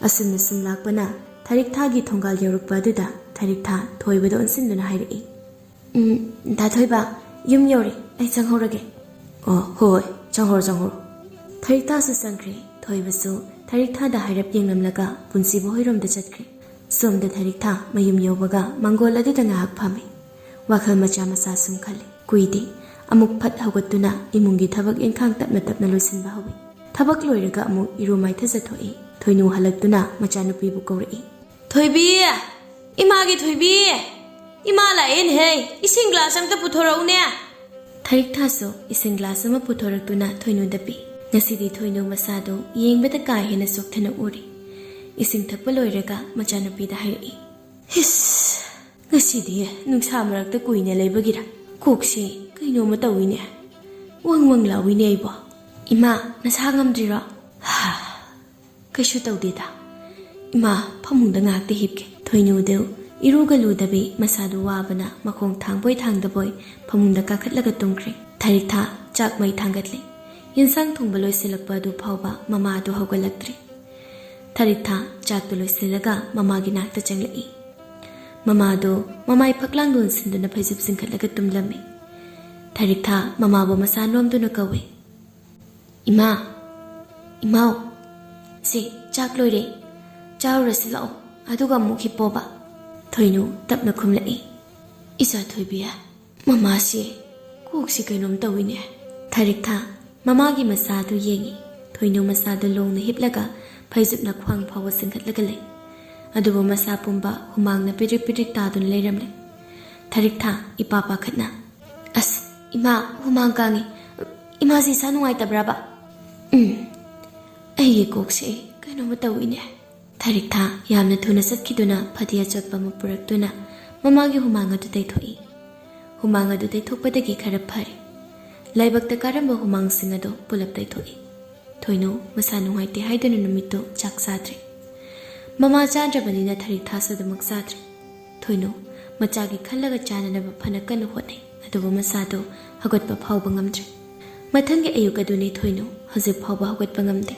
ꯑꯁꯨꯝꯅ ꯁꯨꯝ ꯂꯥꯛꯄꯅ ꯊꯔꯤꯛꯊꯥꯒꯤ ꯊꯣꯡꯒꯥꯜ ꯌꯧꯔꯛꯄ ꯑꯗꯨꯗ ꯊꯔꯤꯛꯊꯥ ꯊꯣꯏꯕꯗ ꯑꯣꯟꯁꯤꯟꯗꯨꯅ ꯍꯥꯏꯔꯛꯏ, "ꯎꯝ, ꯗꯥ ꯊꯣꯏꯕ, ꯌꯨꯝ ꯌꯧꯔꯦ, ꯑꯩ ꯆꯪꯍꯧꯔꯒꯦ꯫" "ꯑꯣ, ꯍꯣꯏ, ꯆꯪꯍꯧꯔꯣ, ꯆꯪꯍꯧꯔꯣ꯫" ꯊꯔꯤꯛꯊꯥꯁꯨ ꯆꯪꯈ꯭ꯔꯦ꯫ ꯊꯣꯏꯕꯁꯨ ꯊꯔꯤꯛꯊꯥꯗ ꯍꯥꯏꯔꯞ ꯌꯦꯡꯂꯝꯂꯒ ꯄꯨꯟꯁꯤꯕ ꯍꯣꯏꯔꯣꯝꯗ ꯆꯠꯈ꯭ꯔꯦ꯫ ꯁꯣꯝꯗ ꯊꯔꯤꯛꯊꯥ ꯃꯌꯨꯝ ꯌꯧꯕꯒ ꯃꯥꯡꯒꯣꯜ ꯑꯗꯨꯗ ꯉꯥꯏꯍꯥꯛ ꯐꯝꯃꯤ꯫ ꯋꯥꯈꯜ ꯃꯆꯥ ꯃꯆꯥ ꯁꯨꯝ ꯈꯜꯂꯤ꯫ ꯀꯨꯏꯗꯦ꯫ ꯑꯃꯨꯛ ꯐꯠ ꯍꯧꯒꯠꯇꯨꯅ ꯏꯃꯨꯡꯒꯤ ꯊꯕꯛ ꯏꯟꯈꯥꯡ ꯇꯞꯅ ꯇꯞꯅ ꯂꯣꯏꯁꯤꯟꯕ ꯍꯧꯏ꯫ ꯊꯕꯛ ꯂꯣꯏꯔꯒ ꯑꯃꯨꯛ ꯏꯔꯨ ꯃꯥꯏꯊꯖꯊꯣꯛꯏ꯫ ꯊꯣꯏꯅꯨ ꯍꯜꯂꯛꯇꯨꯅ ꯃꯆꯥꯅꯨꯄꯤꯕꯨ ꯀꯧꯔꯛꯏ꯫ "ꯊꯣꯏꯕꯤ! ꯏꯃꯥꯒꯤ ꯊꯣꯏꯕꯤ! ꯏꯃꯥ ꯂꯥꯛꯑꯦꯅꯦꯍꯦ! ꯏꯁꯤꯡ ꯒ꯭ꯂꯥꯁ ꯑꯝꯇ ꯄꯨꯊꯣꯔꯛꯎꯅꯦ!" ꯊꯔꯤꯛꯊꯥꯁꯨ ꯏꯁꯤꯡ ꯒ꯭ꯂꯥꯁ ꯑꯃ ꯄꯨꯊꯣꯔꯛꯇꯨꯅ ꯊꯣꯏꯅꯨꯗ ꯄꯤ꯫ ꯉꯁꯤꯗꯤ ꯊꯣꯏꯅꯨ ꯃꯁꯥꯗꯨ ꯌꯦꯡꯕꯗ ꯀꯥ ꯍꯦꯟꯅ ꯆꯣꯛꯊꯅ ꯎꯔꯤ꯫ ꯏꯁꯤꯡ ꯊꯛꯄ ꯂꯣꯏꯔꯒ ꯃꯆꯥꯅꯨꯄꯤꯗ ꯍꯥꯏꯔꯛꯏ, "ꯍꯤꯁ! ꯉꯁꯤꯗꯤ ꯅꯨꯡꯁꯥ ꯃꯔꯛꯇ ꯀꯨꯏꯅ ꯂꯩꯕꯒꯤꯔ ꯀꯣꯛꯁꯤ ꯀꯩꯅꯣꯝꯃ ꯇꯧꯏꯅꯦ꯫ ꯋꯪ ꯋꯪ ꯂꯥꯎꯏꯅꯦ ꯑꯩꯕꯣ꯫ ꯏꯃꯥ, ꯅꯁꯥ ꯉꯝꯗ꯭ꯔꯤꯔꯣ?" "ꯍꯥ, ꯀꯩꯁꯨ ꯇꯧꯗꯦꯗ꯫ ꯏꯃꯥ, ꯐꯃꯨꯡꯗ ꯉꯥꯏꯍꯥꯛꯇ ꯍꯤꯞꯀꯦ꯫" ꯊꯣꯏꯅꯨꯗꯨ ꯏꯔꯨꯒ ꯂꯨꯗꯕꯤ ꯃꯁꯥꯗꯨ ꯋꯥꯕꯅ ꯃꯈꯣꯡ ꯊꯥꯡꯕꯣꯏ ꯊꯥꯡꯗꯕꯣꯏ ꯐꯃꯨꯡꯗ ꯀꯥꯈꯠꯂꯒ ꯇꯨꯝꯈ꯭ꯔꯦ꯫ ꯊꯔꯤꯛꯊꯥ ꯆꯥꯛ ꯃꯩ ꯊꯥꯡꯒꯠꯂꯤ꯫ ꯌꯦꯟꯁꯥꯡ ꯊꯣꯡꯕ ꯂꯣꯏꯁꯤꯜꯂꯛꯄ ꯑꯗꯨ ꯐꯥꯎꯕ ꯃꯃꯥ ꯑꯗꯨ ꯍꯧꯒꯠꯂꯛꯇ꯭ꯔꯤ꯫ ꯊꯔꯤꯛꯊꯥ ꯆꯥꯛꯇꯨ ꯂꯣꯏꯁꯤꯜꯂꯒ ꯃꯃꯥꯒꯤ ꯅꯥꯛꯇ ꯆꯪꯂꯛꯏ꯫ ꯃꯃꯥꯗꯨ ꯃꯃꯥꯏ ꯐꯛꯂꯥꯡ ꯂꯣꯟꯁꯤꯟꯗꯨꯅ ꯐꯩꯖꯨꯞ ꯆꯤꯡꯈꯠꯂꯒ ꯇꯨꯝꯂꯝꯃꯤ꯫ ꯊꯔꯤꯛꯊꯥ ꯃꯃꯥꯕꯨ ꯃꯁꯥ ꯅꯣꯝꯗꯨꯅ ꯀꯧꯏ, "ꯏꯃꯥ, ꯏꯃꯥꯎ, ꯁꯦ, ꯆꯥꯛ ꯂꯣꯏꯔꯦ, ꯆꯥꯔꯨꯔꯁꯤ ꯂꯥꯛꯑꯣ, ꯑꯗꯨꯒ ꯑꯃꯨꯛ ꯍꯤꯞꯄꯣꯕ꯫" ꯊꯣꯏꯅꯨ ꯇꯞꯅ ꯈꯨꯝꯂꯛꯏ, "ꯏꯆꯥ ꯊꯣꯏꯕꯤ, ꯃꯃꯥꯁꯤ ꯀꯣꯛꯁꯤ ꯀꯩꯅꯣꯝ ꯇꯧꯏꯅꯦ꯫" ꯊꯔꯤꯛꯊꯥ ꯃꯃꯥꯒꯤ ꯃꯆꯥꯗꯨ ꯌꯦꯡꯏ꯫ ꯊꯣꯏꯅꯨ ꯃꯆꯥꯗꯨ ꯂꯣꯡꯅ ꯍꯤꯞꯂꯒ ꯐꯩꯖꯨꯞꯅ ꯈ꯭ꯋꯥꯡ ꯐꯥꯎꯕ ꯆꯤꯡꯈꯠꯂꯒ ꯂꯩ꯫ ꯑꯗꯨꯕꯨ ꯃꯁꯥ ꯄꯨꯝꯕ ꯍꯨꯃꯥꯡꯅ ꯄꯤꯗ꯭ꯔꯤꯛ ꯄꯤꯗ꯭ꯔꯤꯛ ꯇꯥꯗꯨꯅ ꯂꯩꯔꯝꯂꯦ꯫ ꯊꯔꯤꯛꯊꯥ ꯏꯄꯥ ꯄꯥꯈꯠꯅ, "ꯑꯁ, ꯏꯃꯥ, ꯍꯨꯃꯥꯡ ꯀꯥꯡꯉꯤ꯫ ꯏꯃꯥꯁꯤ ꯏꯁꯥ ꯅꯨꯡꯉꯥꯏꯇꯕ꯭ꯔꯕ? ꯎꯝ, ꯑꯩꯒꯤ ꯀꯣꯛꯁꯦ ꯀꯩꯅꯣꯝꯃ ꯇꯧꯏꯅꯦ꯫ ꯊꯔꯤꯛꯊꯥ ꯌꯥꯝꯅ ꯊꯨꯅ ꯆꯠꯈꯤꯗꯨꯅ ꯐꯗꯤ ꯑꯆꯣꯠꯄ ꯑꯃ ꯄꯨꯔꯛꯇꯨꯅ ꯃꯃꯥꯒꯤ ꯍꯨꯃꯥꯡ ꯑꯗꯨ ꯇꯩꯊꯣꯛꯏ꯫ ꯍꯨꯃꯥꯡ ꯑꯗꯨ ꯇꯩꯊꯣꯛꯄꯗꯒꯤ ꯈꯔ ꯐꯔꯦ꯫ ꯂꯥꯏꯕꯛꯇ ꯀꯥꯔꯝꯕ ꯍꯨꯃꯥꯡꯁꯤꯡ ꯑꯗꯨ ꯄꯨꯂꯞ ꯇꯩꯊꯣꯛꯏ꯫ ꯊꯣꯏꯅꯨ ꯃꯁꯥ ꯅꯨꯡꯉꯥꯏꯇꯦ ꯍꯥꯏꯗꯨꯅ ꯅꯨꯃꯤꯠꯇꯨ ꯆꯥꯛ ꯆꯥꯗ꯭ꯔꯦ꯫ ꯃꯃꯥ ꯆꯥꯗ꯭ꯔꯕꯅꯤꯅ ꯊꯔꯤꯛꯊꯥꯁꯨ ꯑꯗꯨꯃꯛ ꯆꯥꯗ꯭ꯔꯦ꯫ ꯊꯣꯏꯅꯨ ꯃꯆꯥꯒꯤ ꯈꯜꯂꯒ ꯆꯥꯅꯅꯕ ꯐꯅ ꯀꯟꯅ ꯍꯣꯠꯅꯩ, ꯑꯗꯨꯕꯨ ꯃꯁꯥꯗꯨ ꯍꯧꯒꯠꯄ ꯐꯥꯎꯕ ꯉꯝꯗ꯭ꯔꯦ꯫ ꯃꯊꯪꯒꯤ ꯑꯌꯨꯛ ꯑꯗꯨꯅꯤ ꯊꯣꯏꯅꯨ ꯍꯧꯖꯤꯛ ꯐꯥꯎꯕ ꯍꯧꯒꯠꯄ ꯉꯝꯗꯦ꯫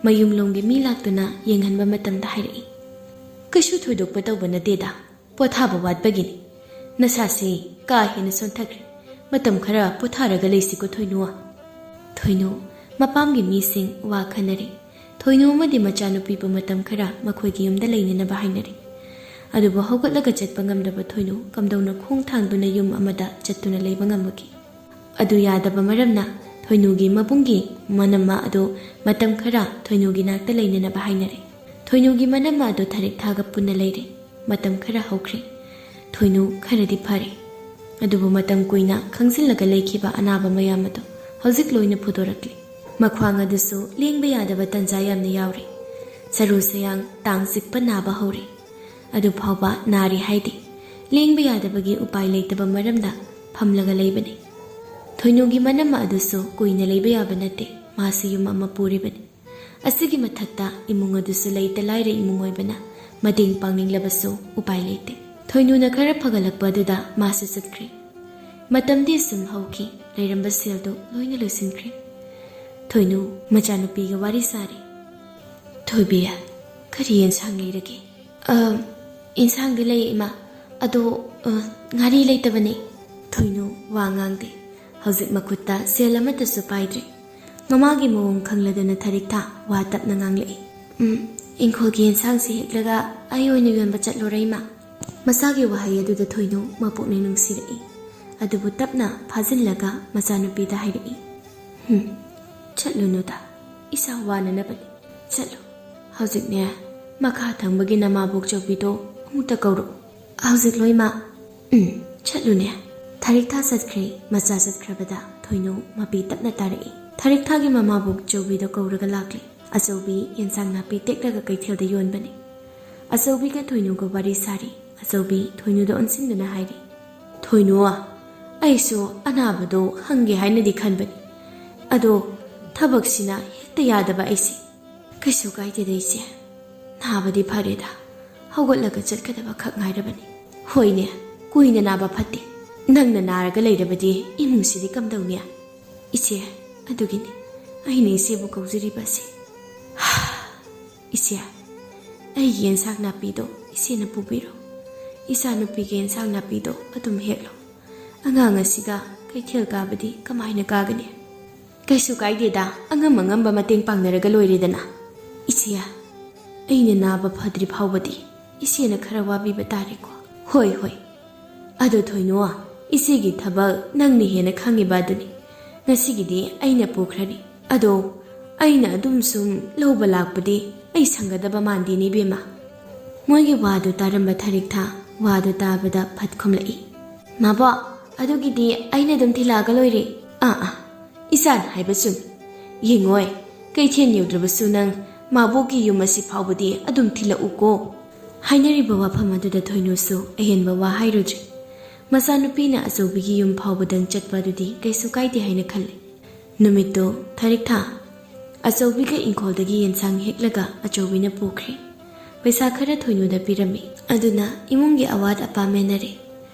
ꯃꯌꯨꯝꯂꯣꯝꯒꯤ ꯃꯤ ꯂꯥꯛꯇꯨꯅ ꯌꯦꯡꯍꯟꯕ ꯃꯇꯝꯗ ꯍꯥꯏꯔꯛꯏ, "ꯀꯩꯁꯨ ꯊꯣꯏꯗꯣꯛꯄ ꯇꯧꯕ ꯅꯠꯇꯦꯗ, ꯄꯣꯊꯥꯕ ꯋꯥꯠꯄꯒꯤꯅꯤ꯫ ꯅꯁꯥꯁꯤ ꯀꯥ ꯍꯦꯟꯅ ꯁꯣꯟꯊꯈ꯭ꯔꯦ꯫ ꯃꯇꯝ ꯈꯔ ꯄꯣꯊꯥꯔꯒ ꯂꯩꯁꯤꯀꯣ ꯊꯣꯏꯅꯨ꯫" ꯊꯣꯏꯅꯨ ꯃꯄꯥꯝꯒꯤ ꯃꯤꯁꯤꯡ ꯋꯥ ꯈꯟꯅꯔꯤ꯫ ꯊꯣꯏꯅꯨ ꯑꯃꯗꯤ ꯃꯆꯥꯅꯨꯄꯤꯕꯨ ꯃꯇꯝ ꯈꯔ ꯃꯈꯣꯏꯒꯤ ꯌꯨꯝꯗ ꯂꯩꯅꯅꯕ ꯍꯥꯏꯅꯔꯤ꯫ ꯑꯗꯨꯕꯨ ꯍꯧꯒꯠꯂꯒ ꯆꯠꯄ ꯉꯝꯗꯕ ꯊꯣꯏꯅꯨ ꯀꯝꯗꯧꯅ ꯈꯣꯡ ꯊꯥꯡꯗꯨꯅ ꯌꯨꯝ ꯑꯃꯗ ꯆꯠꯇꯨꯅ ꯂꯩꯕ ꯉꯝꯕꯒꯦ? ꯑꯗꯨ ꯌꯥꯗꯕ ꯃꯔꯝꯅ ꯊꯣꯏꯅꯨꯒꯤ ꯃꯕꯨꯡꯒꯤ ꯃꯅꯝꯃ ꯑꯗꯨ ꯃꯇꯝ ꯈꯔ ꯊꯣꯏꯅꯨꯒꯤ ꯅꯥꯛꯇ ꯂꯩꯅꯅꯕ ꯍꯥꯏꯅꯔꯦ꯫ ꯊꯣꯏꯅꯨꯒꯤ ꯃꯅꯝꯃ ꯑꯗꯨ ꯊꯔꯤꯛꯊꯥꯒ ꯄꯨꯟꯅ ꯂꯩꯔꯦ꯫ ꯃꯇꯝ ꯈꯔ ꯍꯧꯈ꯭ꯔꯦ꯫ ꯊꯣꯏꯅꯨ ꯈꯔꯗꯤ ꯐꯔꯦ꯫ ꯑꯗꯨꯕꯨ ꯃꯇꯝ ꯀꯨꯏꯅ ꯈꯪꯖꯤꯜꯂꯒ ꯂꯩꯈꯤꯕ ꯑꯅꯥꯕ ꯃꯌꯥꯝ ꯑꯗꯨ ꯍꯧꯖꯤꯛ ꯂꯣꯏꯅ ꯐꯨꯗꯣꯔꯛꯂꯦ꯫ ꯃꯈ꯭ꯋꯥꯡ ꯑꯗꯨꯁꯨ ꯂꯦꯡꯕ ꯌꯥꯗꯕ ꯇꯟꯖꯥ ꯌꯥꯝꯅ ꯌꯥꯎꯔꯦ꯫ ꯁꯔꯨ ꯁꯌꯥꯡ ꯇꯥꯡ ꯆꯤꯛꯄ ꯅꯥꯕ ꯍꯧꯔꯦ꯫ ꯑꯗꯨ ꯐꯥꯎꯕ ꯅꯥꯔꯤ ꯍꯥꯏꯗꯦ꯫ ꯂꯦꯡꯕ ꯌꯥꯗꯕꯒꯤ ꯎꯄꯥꯏ ꯂꯩꯇꯕ ꯃꯔꯝꯅ ꯐꯝꯂꯒ ꯂꯩꯕꯅꯤ꯫ ꯊꯣꯏꯅꯨꯒꯤ ꯃꯅꯝꯃ ꯑꯗꯨꯁꯨ ꯀꯨꯏꯅ ꯂꯩꯕ ꯌꯥꯕ ꯅꯠꯇꯦ꯫ ꯃꯥꯁꯨ ꯌꯨꯝ ꯑꯃ ꯄꯨꯔꯤꯕꯅꯤ꯫ ꯑꯁꯤꯒꯤ ꯃꯊꯛꯇ ꯏꯃꯨꯡ ꯑꯗꯨꯁꯨ ꯂꯩꯇ ꯂꯥꯏꯔ ꯏꯃꯨꯡ ꯑꯣꯏꯕꯅ ꯃꯇꯦꯡ ꯄꯥꯡꯅꯤꯡꯂꯕꯁꯨ ꯎꯄꯥꯏ ꯂꯩꯇꯦ꯫ ꯊꯣꯏꯅꯨꯅ ꯈꯔ ꯐꯒꯠꯂꯛꯄ ꯑꯗꯨꯗ ꯃꯥꯁꯨ ꯆꯠꯈ꯭ꯔꯦ꯫ ꯃꯇꯝꯗꯤ ꯑꯁꯨꯝ ꯍꯧꯈꯤ, ꯂꯩꯔꯝꯕ ꯁꯦꯜꯗꯨ ꯂꯣꯏꯅ ꯂꯣꯏꯁꯤꯟꯈ꯭ꯔꯦ꯫ ꯊꯣꯏꯅꯨ ꯃꯆꯥꯅꯨꯄꯤꯒ ꯋꯥꯔꯤ ꯁꯥꯔꯤ꯫ "ꯊꯣꯏꯕꯤ, ꯀꯔꯤ ꯌꯦꯟꯁꯥꯡ ꯂꯩꯔꯒꯦ?" "ꯑ, ꯌꯦꯟꯁꯥꯡꯗꯤ ꯂꯩ, ꯏꯃꯥ꯫ ꯑꯗꯣ, ꯑ, ꯉꯥꯔꯤ ꯂꯩꯇꯕꯅꯦ꯫" ꯊꯣꯏꯅꯨ ꯋꯥ ꯉꯥꯡꯗꯦ꯫ ꯍꯧꯖꯤꯛ ꯃꯈꯨꯠꯇ ꯁꯦꯜ ꯑꯃꯠꯇꯁꯨ ꯄꯥꯏꯗ꯭ꯔꯦ꯫ ꯃꯃꯥꯒꯤ ꯃꯑꯣꯡ ꯈꯪꯂꯗꯅ ꯊꯔꯤꯛꯊꯥ ꯋꯥ ꯇꯞꯅ ꯉꯥꯡꯂꯛꯏ꯫ "ꯎꯝ, ꯏꯪꯈꯣꯜꯒꯤ ꯌꯦꯟꯁꯥꯡꯁꯤ ꯍꯦꯛꯂꯒ ꯑꯩ ꯑꯣꯏꯅ ꯌꯣꯟꯕ ꯆꯠꯂꯨꯔꯦ, ꯏꯃꯥ꯫" ꯃꯆꯥꯒꯤ ꯋꯥꯍꯩ ꯑꯗꯨꯗ ꯊꯣꯏꯅꯨ ꯃꯄꯨꯛꯅꯤꯡ ꯅꯨꯡꯁꯤꯔꯛꯏ꯫ ꯑꯗꯨꯕꯨ ꯇꯞꯅ ꯐꯥꯖꯤꯜꯂꯒ ꯃꯆꯥꯅꯨꯄꯤꯗ ꯍꯥꯏꯔꯛꯏ, "ꯍꯨꯝ, ꯆꯠꯂꯨꯅꯨꯗ, ꯏꯁꯥ ꯋꯥꯅꯅꯕꯅꯤ꯫ ꯆꯠꯂꯨ꯫ ꯍꯧꯖꯤꯛꯅꯦ, ꯃꯈꯥ ꯊꯪꯕꯒꯤ ꯅꯃꯥꯕꯣꯛ ꯆꯧꯕꯤꯗꯣ ꯑꯃꯨꯛꯇ ꯀꯧꯔꯛꯎ꯫" "ꯍꯧꯖꯤꯛ ꯂꯣꯏꯃꯛ?" "ꯎꯝ, ꯆꯠꯂꯨꯅꯦ꯫" ꯊꯔꯤꯛꯊꯥ ꯆꯠꯈ꯭ꯔꯦ꯫ ꯃꯆꯥ ꯆꯠꯈ꯭ꯔꯕꯗ ꯊꯣꯏꯅꯨ ꯃꯄꯤ ꯇꯞꯅ ꯇꯥꯔꯛꯏ꯫ ꯊꯔꯤꯛꯊꯥꯒꯤ ꯃꯃꯥꯕꯨ ꯑꯆꯧꯕꯤꯗꯣ ꯀꯧꯔꯒ ꯂꯥꯛꯂꯤ꯫ ꯑꯆꯧꯕꯤ ꯌꯦꯟꯁꯥꯡ ꯅꯥꯄꯤ ꯇꯦꯛꯂꯒ ꯀꯩꯊꯦꯜꯗ ꯌꯣꯟꯕꯅꯤ꯫ ꯑꯆꯧꯕꯤꯒ ꯊꯣꯏꯅꯨꯒ ꯋꯥꯔꯤ ꯁꯥꯔꯤ꯫ ꯑꯆꯧꯕꯤ ꯊꯣꯏꯅꯨꯗ ꯑꯣꯟꯁꯤꯟꯗꯨꯅ ꯍꯥꯏꯔꯤ, "ꯊꯣꯏꯅꯨ, ꯑꯩꯁꯨ ꯑꯅꯥꯕꯗꯣ ꯍꯪꯒꯦ ꯍꯥꯏꯅꯗꯤ ꯈꯟꯕꯅꯤ, ꯑꯗꯣ ꯊꯕꯛꯁꯤꯅ ꯍꯦꯛꯇ ꯌꯥꯗꯕ ꯑꯩꯁꯦ꯫" "ꯀꯩꯁꯨ ꯀꯥꯏꯗꯦꯗ ꯏꯆꯦ, ꯅꯥꯕꯗꯤ ꯐꯔꯦꯗ, ꯍꯧꯒꯠꯂꯒ ꯆꯠꯀꯗꯕ ꯈꯛ ꯉꯥꯏꯔꯕꯅꯤ꯫" "ꯍꯣꯏꯅꯦ, ꯀꯨꯏꯅ ꯅꯥꯕ ꯐꯠꯇꯦ꯫ ꯅꯪꯅ ꯅꯥꯔꯒ ꯂꯩꯔꯕꯗꯤ ꯏꯃꯨꯡꯁꯤꯗꯤ ꯀꯝꯗꯧꯅꯤ?" "ꯏꯆꯦ, ꯑꯗꯨꯒꯤꯅꯤ ꯑꯩꯅ ꯏꯆꯦꯕꯨ ꯀꯧꯖꯔꯤꯕ ꯑꯁꯤ꯫" "ꯏꯆꯦ, ꯑꯩꯒꯤ ꯌꯦꯟꯁꯥꯡ ꯅꯥꯄꯤꯗꯣ ꯏꯆꯦꯅ ꯄꯨꯕꯤꯔꯣ꯫ ꯏꯆꯥꯅꯨꯄꯤꯒꯤ ꯌꯦꯟꯁꯥꯡ ꯅꯥꯄꯤꯗꯣ ꯑꯗꯨꯝ ꯍꯦꯛꯂꯣ꯫ ꯑꯉꯥꯡ ꯑꯁꯤꯒ ꯀꯩꯊꯦꯜ ꯀꯥꯕꯗꯤ ꯀꯃꯥꯏꯅ ꯀꯥꯒꯅꯤ?" "ꯀꯩꯁꯨ ꯀꯥꯏꯗꯦꯗ, ꯑꯉꯝ ꯑꯉꯝꯕ ꯃꯇꯦꯡ ꯄꯥꯡꯅꯔꯒ ꯂꯣꯏꯔꯦꯗꯅ꯫" "ꯏꯆꯦ, ꯑꯩꯅ ꯅꯥꯕ ꯐꯗ꯭ꯔꯤ ꯐꯥꯎꯕꯗꯤ ꯏꯆꯦꯅ ꯈꯔ ꯋꯥꯕꯤꯕ ꯇꯥꯔꯦꯀꯣ꯫" "ꯍꯣꯏ, ꯍꯣꯏ꯫ ꯑꯗꯣ ꯊꯣꯏꯅꯨ, ꯏꯆꯦꯒꯤ ꯊꯕꯛ ꯅꯪꯅ ꯍꯦꯟꯅ ꯈꯪꯉꯤꯕ ꯑꯗꯨꯅꯤ꯫ ꯉꯁꯤꯒꯤꯗꯤ ꯑꯩꯅ ꯄꯨꯈ꯭ꯔꯅꯤ꯫ ꯑꯗꯣ ꯑꯩꯅ ꯑꯗꯨꯝ ꯁꯨꯝ ꯂꯧꯕ ꯂꯥꯛꯄꯗꯤ ꯑꯩ ꯁꯪꯒꯗꯕ ꯃꯥꯟꯗꯦꯅꯦ ꯏꯕꯦꯝꯃ꯫" ꯃꯣꯏꯒꯤ ꯋꯥꯗꯨ ꯇꯥꯔꯝꯕ ꯊꯔꯤꯛꯊꯥ ꯋꯥꯗꯨ ꯇꯥꯕꯗ ꯐꯠ ꯈꯨꯝꯂꯛꯏ, "ꯃꯥꯕꯣꯛ, ꯑꯗꯨꯒꯤꯗꯤ ꯑꯩꯅ ꯑꯗꯨꯝ ꯊꯤꯜꯂꯛꯑꯒ ꯂꯣꯏꯔꯦ꯫" "ꯑꯥ, ꯑꯥ, ꯏꯆꯥꯅ ꯍꯥꯏꯕ ꯆꯨꯝꯃꯤ꯫ ꯌꯦꯡꯉꯣꯏ, ꯀꯩꯊꯦꯜ ꯌꯧꯗ꯭ꯔꯕꯁꯨ ꯅꯪ ꯃꯥꯕꯣꯛꯀꯤ ꯌꯨꯝ ꯑꯁꯤ ꯐꯥꯎꯕꯗꯤ ꯑꯗꯨꯝ ꯊꯤꯜꯂꯛꯎꯀꯣ꯫" ꯍꯥꯏꯅꯔꯤꯕ ꯋꯥꯐꯝ ꯑꯗꯨꯗ ꯊꯣꯏꯅꯨꯁꯨ ꯑꯍꯦꯟꯕ ꯋꯥ ꯍꯥꯏꯔꯨꯗ꯭ꯔꯤ꯫ ꯃꯆꯥꯅꯨꯄꯤꯅ ꯑꯆꯧꯕꯤꯒꯤ ꯌꯨꯝ ꯐꯥꯎꯕꯗꯪ ꯆꯠꯄ ꯑꯗꯨꯗꯤ ꯀꯩꯁꯨ ꯀꯥꯏꯗꯦ ꯍꯥꯏꯅ ꯈꯜꯂꯤ꯫ ꯅꯨꯃꯤꯠꯇꯨ ꯊꯔꯤꯛꯊꯥ ꯑꯆꯧꯕꯤꯒ ꯏꯪꯈꯣꯜꯗꯒꯤ ꯌꯦꯟꯁꯥꯡ ꯍꯦꯛꯂꯒ ꯑꯆꯧꯕꯤꯅ ꯄꯨꯈ꯭ꯔꯦ꯫ ꯄꯩꯁꯥ ꯈꯔ ꯊꯣꯏꯅꯨꯗ ꯄꯤꯔꯝꯃꯤ꯫ ꯑꯗꯨꯅ ꯏꯃꯨꯡꯒꯤ ꯑꯋꯥꯠ ꯑꯄꯥ ꯃꯦꯟꯅꯔꯦ꯫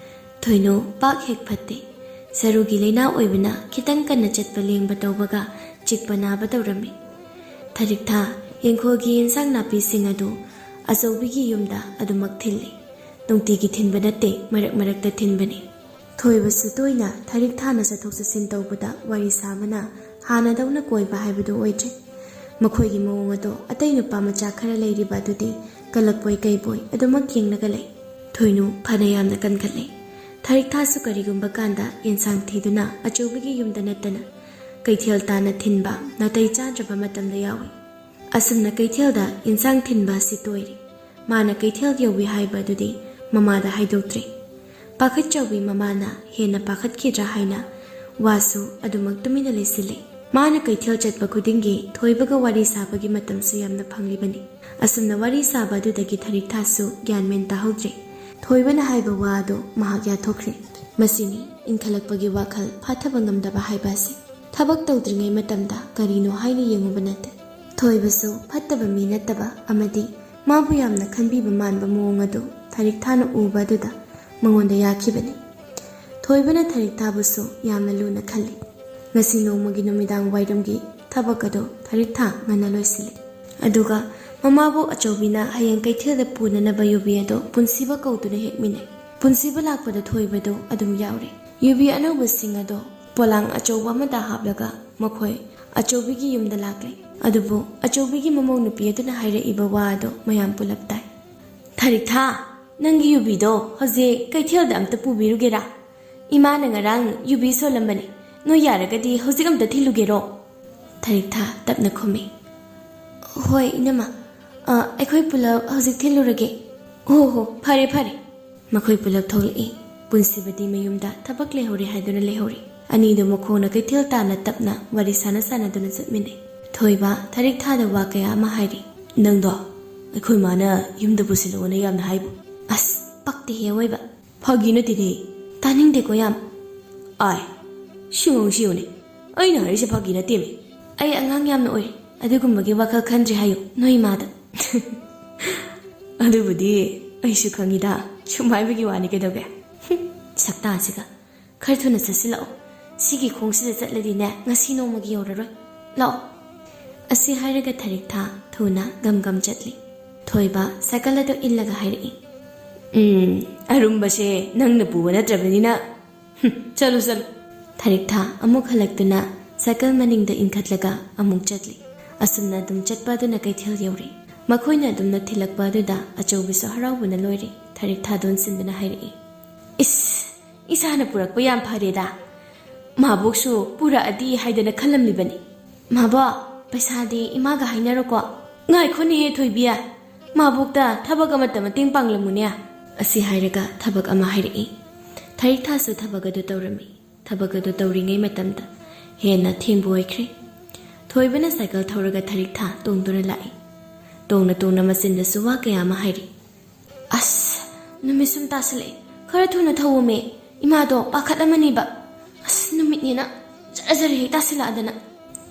ꯊꯣꯏꯅꯨ ꯄꯥꯛ ꯍꯦꯛ ꯐꯠꯇꯦ꯫ ꯁꯔꯨꯒꯤ ꯂꯩꯅꯥ ꯑꯣꯏꯕꯅ ꯈꯤꯇꯪ ꯀꯟꯅ ꯆꯠꯄ ꯂꯦꯡꯕ ꯇꯧꯕꯒ ꯆꯤꯛꯄ ꯅꯥꯕ ꯇꯧꯔꯝꯃꯤ꯫ ꯊꯔꯤꯛꯊꯥ ꯌꯦꯡꯈꯣꯜꯒꯤ ꯌꯦꯟꯁꯥꯡ ꯅꯥꯄꯤꯁꯤꯡ ꯑꯗꯨ ꯑꯆꯧꯕꯤꯒꯤ ꯌꯨꯝꯗ ꯑꯗꯨꯃꯛ ꯊꯤꯜꯂꯤ꯫ ꯅꯨꯡꯇꯤꯒꯤ ꯊꯤꯟꯕ ꯅꯠꯇꯦ, ꯃꯔꯛ ꯃꯔꯛꯇ ꯊꯤꯟꯕꯅꯤ꯫ ꯊꯣꯏꯕꯁꯨ ꯇꯣꯏꯅ ꯊꯔꯤꯛꯊꯥꯅ ꯆꯠꯊꯣꯛ ꯆꯠꯁꯤꯟ ꯇꯧꯕꯗ ꯋꯥꯔꯤ ꯁꯥꯕꯅ ꯍꯥꯟꯅꯗꯧꯅ ꯀꯣꯏꯕ ꯍꯥꯏꯕꯗꯨ ꯑꯣꯏꯗ꯭ꯔꯦ꯫ ꯃꯈꯣꯏꯒꯤ ꯃꯑꯣꯡ ꯑꯗꯣ ꯑꯇꯩ ꯅꯨꯄꯥ ꯃꯆꯥ ꯈꯔ ꯂꯩꯔꯤꯕ ꯑꯗꯨꯗꯤ ꯀꯜꯂꯛꯄꯣꯏ ꯀꯩꯕꯣꯏ ꯑꯗꯨꯃꯛ ꯌꯦꯡꯂꯒ ꯂꯩ꯫ ꯊꯣꯏꯅꯨ ꯐꯅ ꯌꯥꯝꯅ ꯀꯟꯈꯠꯂꯦ꯫ ꯊꯔꯤꯛꯊꯥꯁꯨ ꯀꯔꯤꯒꯨꯝꯕ ꯀꯥꯟꯗ ꯌꯦꯟꯁꯥꯡ ꯊꯤꯗꯨꯅ ꯑꯆꯧꯕꯤꯒꯤ ꯌꯨꯝꯗ ꯅꯠꯇꯅ ꯀꯩꯊꯦꯜ ꯇꯥꯅ ꯊꯤꯟꯕ ꯅꯥꯇꯩ ꯆꯥꯗ꯭ꯔꯕ ꯃꯇꯝꯗ ꯌꯥꯎꯏ꯫ ꯑꯁꯨꯝꯅ ꯀꯩꯊꯦꯜꯗ ꯌꯦꯟꯁꯥꯡ ꯊꯤꯟꯕ ꯑꯁꯤ ꯇꯣꯏꯔꯦ꯫ ꯃꯥꯅ ꯀꯩꯊꯦꯜ ꯌꯧꯏ ꯍꯥꯏꯕ ꯑꯗꯨꯗꯤ ꯃꯃꯥꯗ ꯍꯥꯏꯗꯣꯛꯇ꯭ꯔꯦ꯫ ꯄꯥꯈꯠꯆꯧꯕꯤ ꯃꯃꯥꯅ ꯍꯦꯟꯅ ꯄꯥꯈꯠꯈꯤꯗ꯭ꯔꯥ ꯍꯥꯏꯅ ꯋꯥꯁꯨ ꯑꯗꯨꯃꯛ ꯇꯨꯃꯤꯟꯅ ꯂꯩꯁꯤꯜꯂꯦ꯫ ꯃꯥꯅ ꯀꯩꯊꯦꯜ ꯆꯠꯄ ꯈꯨꯗꯤꯡꯒꯤ ꯊꯣꯏꯕꯒ ꯋꯥꯔꯤ ꯁꯥꯕꯒꯤ ꯃꯇꯝꯁꯨ ꯌꯥꯝꯅ ꯐꯪꯂꯤꯕꯅꯤ꯫ ꯑꯁꯨꯝꯅ ꯋꯥꯔꯤ ꯁꯥꯕ ꯑꯗꯨꯗꯒꯤ ꯊꯔꯤꯛꯊꯥꯁꯨ ꯒ꯭ꯌꯥꯟ ꯃꯦꯟ ꯇꯥꯍꯧꯗ꯭ꯔꯦ꯫ ꯊꯣꯏꯕꯅ ꯍꯥꯏꯕ ꯋꯥ ꯑꯗꯨ ꯃꯍꯥꯛ ꯌꯥꯊꯣꯛꯈ꯭ꯔꯦ꯫ ꯃꯁꯤꯅꯤ ꯏꯟꯈꯠꯂꯛꯄꯒꯤ ꯋꯥꯈꯜ ꯐꯥꯊꯕ ꯉꯝꯗꯕ ꯍꯥꯏꯕ ꯑꯁꯤ꯫ ꯊꯕꯛ ꯇꯧꯗ꯭ꯔꯤꯉꯩ ꯃꯇꯝꯗ ꯀꯔꯤꯅꯣ ꯍꯥꯏꯅ ꯌꯦꯡꯉꯨꯕ ꯅꯠꯇꯦ꯫ ꯊꯣꯏꯕꯁꯨ ꯐꯠꯇꯕ ꯃꯤ ꯅꯠꯇꯕ ꯑꯃꯗꯤ ꯃꯥꯕꯨ ꯌꯥꯝꯅ ꯈꯟꯕꯤꯕ ꯃꯥꯟꯕ ꯃꯑꯣꯡ ꯑꯗꯨ ꯊꯔꯤꯛꯊꯥꯅ ꯎꯕ ꯑꯗꯨꯗ ꯃꯉꯣꯟꯗ ꯌꯥꯈꯤꯕꯅꯤ꯫ ꯊꯣꯏꯕꯅ ꯊꯔꯤꯛꯊꯥꯕꯨꯁꯨ ꯌꯥꯝꯅ ꯂꯨꯅ ꯈꯜꯂꯤ꯫ ꯉꯁꯤ ꯅꯣꯡꯃꯒꯤ ꯅꯨꯃꯤꯗꯥꯡ ꯋꯥꯏꯔꯝꯒꯤ ꯊꯕꯛ ꯑꯗꯨ ꯊꯔꯤꯛꯊꯥ ꯉꯟꯅ ꯂꯣꯏꯁꯤꯜꯂꯤ꯫ ꯑꯗꯨꯒ ꯃꯃꯥꯕꯣꯛ ꯑꯆꯧꯕꯤꯅ ꯍꯌꯦꯡ ꯀꯩꯊꯦꯜꯗ ꯄꯨꯅꯅꯕ ꯌꯨꯕꯤ ꯑꯗꯨ ꯄꯨꯟꯁꯤꯕ ꯀꯧꯗꯨꯅ ꯍꯦꯛꯃꯤꯟꯅꯩ꯫ ꯄꯨꯟꯁꯤꯕ ꯂꯥꯛꯄꯗ ꯊꯣꯏꯕꯗꯨ ꯑꯗꯨꯝ ꯌꯥꯎꯔꯦ꯫ ꯌꯨꯕꯤ ꯑꯅꯧꯕꯁꯤꯡ ꯑꯗꯣ ꯄꯣꯂꯥꯡ ꯑꯆꯧꯕ ꯑꯃꯗ ꯍꯥꯞꯂꯒ ꯃꯈꯣꯏ ꯑꯆꯧꯕꯤꯒꯤ ꯌꯨꯝꯗ ꯂꯥꯛꯂꯦ꯫ ꯑꯗꯨꯕꯨ ꯑꯆꯧꯕꯤꯒꯤ ꯃꯃꯧ ꯅꯨꯄꯤ ꯑꯗꯨꯅ ꯍꯥꯏꯔꯛꯏꯕ ꯋꯥ ꯑꯗꯣ ꯃꯌꯥꯝ ꯄꯨꯂꯞ ꯇꯥꯏ꯫ "ꯊꯔꯤꯛꯊꯥ, ꯅꯪꯒꯤ ꯌꯨꯕꯤꯗꯣ ꯍꯧꯖꯤꯛ ꯀꯩꯊꯦꯜꯗ ꯑꯝꯇ ꯄꯨꯕꯤꯔꯨꯒꯦꯔꯥ? ꯏꯃꯥꯅ ꯉꯔꯥꯡ ꯌꯨꯕꯤ ꯁꯣꯜꯂꯝꯕꯅꯦ꯫ ꯅꯣꯏ ꯌꯥꯔꯒꯗꯤ ꯍꯧꯖꯤꯛ ꯑꯝꯇ ꯊꯤꯜꯂꯨꯒꯦꯔꯣ?" ꯊꯔꯤꯛꯊꯥ ꯇꯞꯅ ꯈꯨꯝꯃꯤ꯫ "ꯍꯣꯏ, ꯏꯅꯝꯃ꯫ ꯑ, ꯑꯩꯈꯣꯏ ꯄꯨꯂꯞ ꯍꯧꯖꯤꯛ ꯊꯤꯜꯂꯨꯔꯒꯦ꯫" "ꯍꯣ ꯍꯣ, ꯐꯔꯦ ꯐꯔꯦ꯫" ꯃꯈꯣꯏ ꯄꯨꯂꯞ ꯊꯣꯛꯂꯛꯏ꯫ ꯄꯨꯟꯁꯤꯕꯗꯤ ꯃꯌꯨꯝꯗ ꯊꯕꯛ ꯂꯩꯍꯧꯔꯦ ꯍꯥꯏꯗꯨꯅ ꯂꯩꯍꯧꯔꯤ꯫ ꯑꯅꯤꯗꯨ ꯃꯈꯣꯡꯅ ꯀꯩꯊꯦꯜ ꯇꯥꯅ ꯇꯞꯅ ꯋꯥꯔꯤ ꯁꯥꯟꯅ ꯁꯥꯟꯅꯗꯨꯅ ꯆꯠꯃꯤꯟꯅꯩ꯫ ꯊꯣꯏꯕ ꯊꯔꯤꯛꯊꯥꯗ ꯋꯥ ꯀꯌꯥ ꯑꯃ ꯍꯥꯏꯔꯤ꯫ "ꯅꯪꯗꯣ ꯑꯩꯈꯣꯏ ꯃꯥꯅ ꯌꯨꯝꯗ ꯄꯨꯁꯤꯜꯂꯛꯑꯣꯅ ꯌꯥꯝꯅ ꯍꯥꯏꯕ꯫" "ꯑꯁ, ꯄꯛꯇꯦꯍꯦ ꯑꯋꯣꯏꯕ꯫ ꯐꯥꯒꯤ ꯅꯠꯇꯦꯅꯦ꯫ ꯇꯥꯅꯤꯡꯗꯦꯀꯣ ꯌꯥꯝ꯫ ꯑꯥꯏ, ꯁꯤꯉꯣꯡ ꯁꯤꯌꯨꯅꯦ꯫ ꯑꯩꯅ ꯍꯥꯏꯔꯤꯁꯦ ꯐꯥꯒꯤ ꯅꯠꯇꯦꯃꯤ꯫" "ꯑꯩ ꯑꯉꯥꯡ ꯌꯥꯝꯅ ꯑꯣꯏꯔꯤ, ꯑꯗꯨꯒꯨꯝꯕꯒꯤ ꯋꯥꯈꯜ ꯈꯟꯗ꯭ꯔꯤ ꯍꯥꯏꯌꯨ ꯅꯣꯏ ꯏꯃꯥꯗ꯫" "ꯑꯗꯨꯕꯨꯗꯤ ꯑꯩꯁꯨ ꯈꯪꯉꯤꯗ, ꯁꯨꯝ ꯍꯥꯏꯕꯒꯤ ꯋꯥꯅꯤ ꯀꯩꯗꯧꯒꯦ꯫" "ꯁꯛꯇꯥꯁꯤꯒ, ꯈꯔ ꯊꯨꯅ ꯆꯠꯁꯤꯜꯂꯛꯑꯣ꯫ ꯁꯤꯒꯤ ꯈꯣꯡꯁꯤꯗ ꯆꯠꯂꯗꯤꯅꯦ, ꯉꯁꯤ ꯅꯣꯡꯃꯒꯤ ꯌꯧꯔꯔꯣꯏ꯫ ꯂꯥꯛꯑꯣ꯫" ꯑꯁꯤ ꯍꯥꯏꯔꯒ ꯊꯔꯤꯛꯊꯥ ꯊꯨꯅ ꯒꯝ ꯒꯝ ꯆꯠꯂꯤ꯫ ꯊꯣꯏꯕ ꯁꯥꯏꯀꯜ ꯑꯗꯨ ꯏꯜꯂꯒ ꯍꯥꯏꯔꯛꯏ꯫ "ꯎꯝ, ꯑꯔꯨꯝꯕꯁꯦ ꯅꯪꯅ ꯄꯨꯕ ꯅꯠꯇ꯭ꯔꯕꯅꯤꯅ, ꯍꯨꯝ, ꯆꯠꯂꯨ, ꯆꯠꯂꯨ꯫" ꯊꯔꯤꯛꯊꯥ ꯑꯃꯨꯛ ꯍꯜꯂꯛꯇꯨꯅ ꯁꯥꯏꯀꯜ ꯃꯅꯤꯡꯗ ꯏꯟꯈꯠꯂꯒ ꯑꯃꯨꯛ ꯆꯠꯂꯤ꯫ ꯑꯁꯨꯝꯅ ꯑꯗꯨꯝ ꯆꯠꯄ ꯑꯗꯨꯅ ꯀꯩꯊꯦꯜ ꯌꯧꯔꯦ꯫ ꯃꯈꯣꯏꯅ ꯑꯗꯨꯝꯅ ꯊꯤꯜꯂꯛꯄ ꯑꯗꯨꯗ ꯑꯆꯧꯕꯤꯁꯨ ꯍꯔꯥꯎꯕꯅ ꯂꯣꯏꯔꯦ꯫ ꯊꯔꯤꯛꯊꯥ ꯗꯣꯟꯁꯤꯟꯗꯨꯅ ꯍꯥꯏꯔꯛꯏ꯫ "ꯏꯁ, ꯏꯁꯥꯅ ꯄꯨꯔꯛꯄ ꯌꯥꯝ ꯐꯔꯦꯗ꯫ ꯃꯥꯕꯣꯛꯁꯨ ꯄꯨꯔꯛꯑꯗꯤ ꯍꯥꯏꯗꯅ ꯈꯜꯂꯝꯂꯤꯕꯅꯤ꯫" "ꯃꯥꯕꯣꯛ, ꯄꯩꯁꯥꯗꯤ ꯏꯃꯥꯒ ꯍꯥꯏꯅꯔꯣꯀꯣ꯫" "ꯉꯥꯏꯈꯣꯅꯦꯍꯦ ꯊꯣꯏꯕꯤ, ꯃꯥꯕꯣꯛꯇ ꯊꯕꯛ ꯑꯃꯠꯇ ꯃꯇꯦꯡ ꯄꯥꯡꯂꯝꯃꯨꯅꯦ꯫" ꯑꯁꯤ ꯍꯥꯏꯔꯒ ꯊꯕꯛ ꯑꯃ ꯍꯥꯏꯔꯛꯏ꯫ ꯊꯔꯤꯛꯊꯥꯁꯨ ꯊꯕꯛ ꯑꯗꯨ ꯇꯧꯔꯝꯃꯤ꯫ ꯊꯕꯛ ꯑꯗꯨ ꯇꯧꯔꯤꯉꯩ ꯃꯇꯝꯗ ꯍꯦꯟꯅ ꯊꯦꯡꯕ ꯑꯣꯏꯈ꯭ꯔꯦ꯫ ꯊꯣꯏꯕꯅ ꯁꯥꯏꯀꯜ ꯊꯧꯔꯒ ꯊꯔꯤꯛꯊꯥ ꯇꯣꯡꯗꯨꯅ ꯂꯥꯛꯏ꯫ ꯇꯣꯡꯅ ꯇꯣꯡꯅ ꯃꯆꯤꯟꯗꯁꯨ ꯋꯥ ꯀꯌꯥ ꯑꯃ ꯍꯥꯏꯔꯤ꯫ "ꯑꯁ, ꯅꯨꯃꯤꯠ ꯁꯨꯝ ꯇꯥꯁꯤꯜꯂꯛꯑꯦ꯫ ꯈꯔ ꯊꯨꯅ ꯊꯧꯋꯣꯃꯦ꯫ ꯏꯃꯥꯗꯣ ꯄꯥꯈꯠꯂꯝꯃꯅꯤꯕ꯫ ꯑꯁ, ꯅꯨꯃꯤꯠꯅꯦꯅ ꯖꯔ ꯖꯔ ꯍꯦꯛ ꯇꯥꯁꯤꯜꯂꯛꯑꯗꯅ꯫"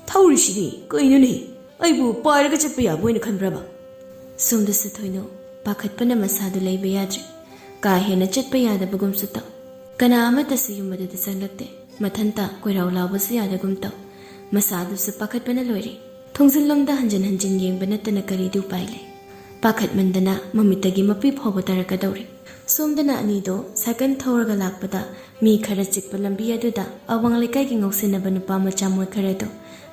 "ꯊꯧꯔꯤꯁꯤꯗꯤ ꯀꯩꯅꯣꯅꯦ? ꯑꯩꯕꯨ ꯄꯥꯏꯔꯒ ꯆꯠꯄ ꯌꯥꯕ ꯑꯣꯏꯅ ꯈꯟꯕ꯭ꯔꯕ?" ꯁꯣꯝꯗꯁꯨ ꯊꯣꯏꯅꯧ ꯄꯥꯈꯠꯄꯅ ꯃꯁꯥꯗꯨ ꯂꯩꯕ ꯌꯥꯗ꯭ꯔꯦ꯫ ꯀꯥ ꯍꯦꯟꯅ ꯆꯠꯄ ꯌꯥꯗꯕꯒꯨꯝꯁꯨ ꯇꯧ꯫ ꯀꯅꯥ ꯑꯃꯠꯇꯁꯨ ꯌꯨꯝ ꯑꯗꯨꯗ ꯆꯪꯂꯛꯇꯦ꯫ ꯃꯊꯟꯇ ꯀꯣꯏꯔꯥꯎ ꯂꯥꯎꯕꯁꯨ ꯌꯥꯗꯒꯨꯝ ꯇꯧ꯫ ꯃꯁꯥꯗꯨꯁꯨ ꯄꯥꯈꯠꯄꯅ ꯂꯣꯏꯔꯦ꯫ ꯊꯣꯡꯖꯤꯜꯂꯣꯝꯗ ꯍꯟꯖꯤꯟ ꯍꯟꯖꯤꯟ ꯌꯦꯡꯕ ꯅꯠꯇꯅ ꯀꯔꯤꯗꯤ ꯎꯄꯥꯏ ꯂꯩ? ꯄꯥꯈꯠꯃꯟꯗꯅ ꯃꯃꯤꯠꯇꯒꯤ ꯃꯄꯤ ꯐꯥꯎꯕ ꯇꯥꯔꯛꯀꯗꯧꯔꯦ꯫ ꯁꯣꯝꯗꯅ ꯑꯅꯤꯗꯣ ꯁꯥꯏꯀꯜ ꯊꯧꯔꯒ ꯂꯥꯛꯄꯗ ꯃꯤ ꯈꯔ ꯆꯤꯛꯄ ꯂꯝꯕꯤ ꯑꯗꯨꯗ ꯑꯋꯥꯡ ꯂꯩꯀꯥꯏꯒꯤ ꯉꯥꯎꯁꯤꯟꯅꯕ ꯅꯨꯄꯥ ꯃꯆꯥ ꯃꯣꯏ ꯈꯔꯗꯣ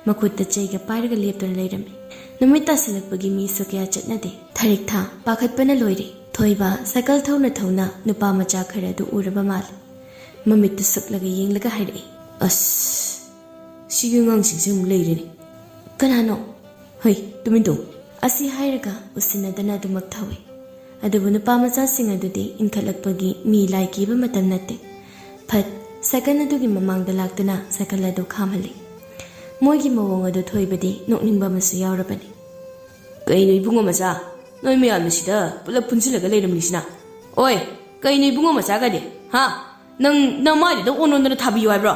ꯃꯈꯨꯠꯇ ꯆꯩꯒ ꯄꯥꯏꯔꯒ ꯂꯦꯞꯇꯨꯅ ꯂꯩꯔꯝꯃꯤ꯫ ꯅꯨꯃꯤꯠ ꯇꯥꯁꯤꯜꯂꯛꯄꯒꯤ ꯃꯤꯁꯨ ꯀꯌꯥ ꯆꯠꯅꯗꯦ꯫ ꯊꯔꯤꯛꯊꯥ ꯄꯥꯈꯠꯄꯅ ꯂꯣꯏꯔꯦ꯫ ꯊꯣꯏꯕ ꯁꯥꯏꯀꯜ ꯊꯧꯅ ꯊꯧꯅ ꯅꯨꯄꯥ ꯃꯆꯥ ꯈꯔ ꯑꯗꯨ ꯎꯔꯕ ꯃꯥꯜꯂꯦ꯫ ꯃꯃꯤꯠꯇꯨ ꯁꯨꯛꯂꯒ ꯌꯦꯡꯂꯒ ꯍꯥꯏꯔꯛꯏ, "ꯑꯁ, ꯁꯤꯒꯤ ꯑꯉꯥꯡꯁꯤꯡꯁꯦ ꯑꯃꯨꯛ ꯂꯩꯔꯦꯅꯦ꯫ ꯀꯅꯥꯅꯣ? ꯍꯩ, ꯇꯨꯃꯤꯟ ꯇꯧ!" ꯑꯁꯤ ꯍꯥꯏꯔꯒ ꯎꯁꯤꯟꯅꯗꯅ ꯑꯗꯨꯃꯛ ꯊꯧꯏ꯫ ꯑꯗꯨꯕꯨ ꯅꯨꯄꯥ ꯃꯆꯥꯁꯤꯡ ꯑꯗꯨꯗꯤ ꯏꯟꯈꯠꯂꯛꯄꯒꯤ ꯃꯤ ꯂꯥꯏ ꯀꯤꯕ ꯃꯇꯝ ꯅꯠꯇꯦ꯫ ꯐꯠ, ꯁꯥꯏꯀꯜ ꯑꯗꯨꯒꯤ ꯃꯃꯥꯡꯗ ꯂꯥꯛꯇꯨꯅ ꯁꯥꯏꯀꯜ ꯑꯗꯨ ꯈꯥꯝꯍꯜꯂꯤ꯫ ꯃꯣꯏꯒꯤ ꯃꯑꯣꯡ ꯑꯗꯨ ꯊꯣꯏꯕꯗꯤ ꯅꯣꯛꯅꯤꯡꯕ ꯑꯃꯁꯨ ꯌꯥꯎꯔꯕꯅꯤ꯫ "ꯀꯩꯅꯣ ꯏꯕꯨꯡꯉꯣ ꯃꯆꯥ, ꯅꯣꯏ ꯃꯌꯥꯝꯅ ꯁꯤꯗ ꯄꯨꯂꯞ ꯄꯨꯟꯁꯤꯜꯂꯒ ꯂꯩꯔꯝꯂꯤꯁꯤꯅ? ꯑꯣꯏ, ꯀꯩꯅꯣ ꯏꯕꯨꯡꯉꯣ ꯃꯆꯥꯒꯗꯤ? ꯍꯥ? ꯅꯪ ꯅꯃꯥꯏꯗꯨꯗ ꯑꯣꯟ-ꯑꯣꯟꯗꯅ ꯊꯥꯕꯤꯌꯨ ꯍꯥꯏꯕ꯭ꯔꯣ?"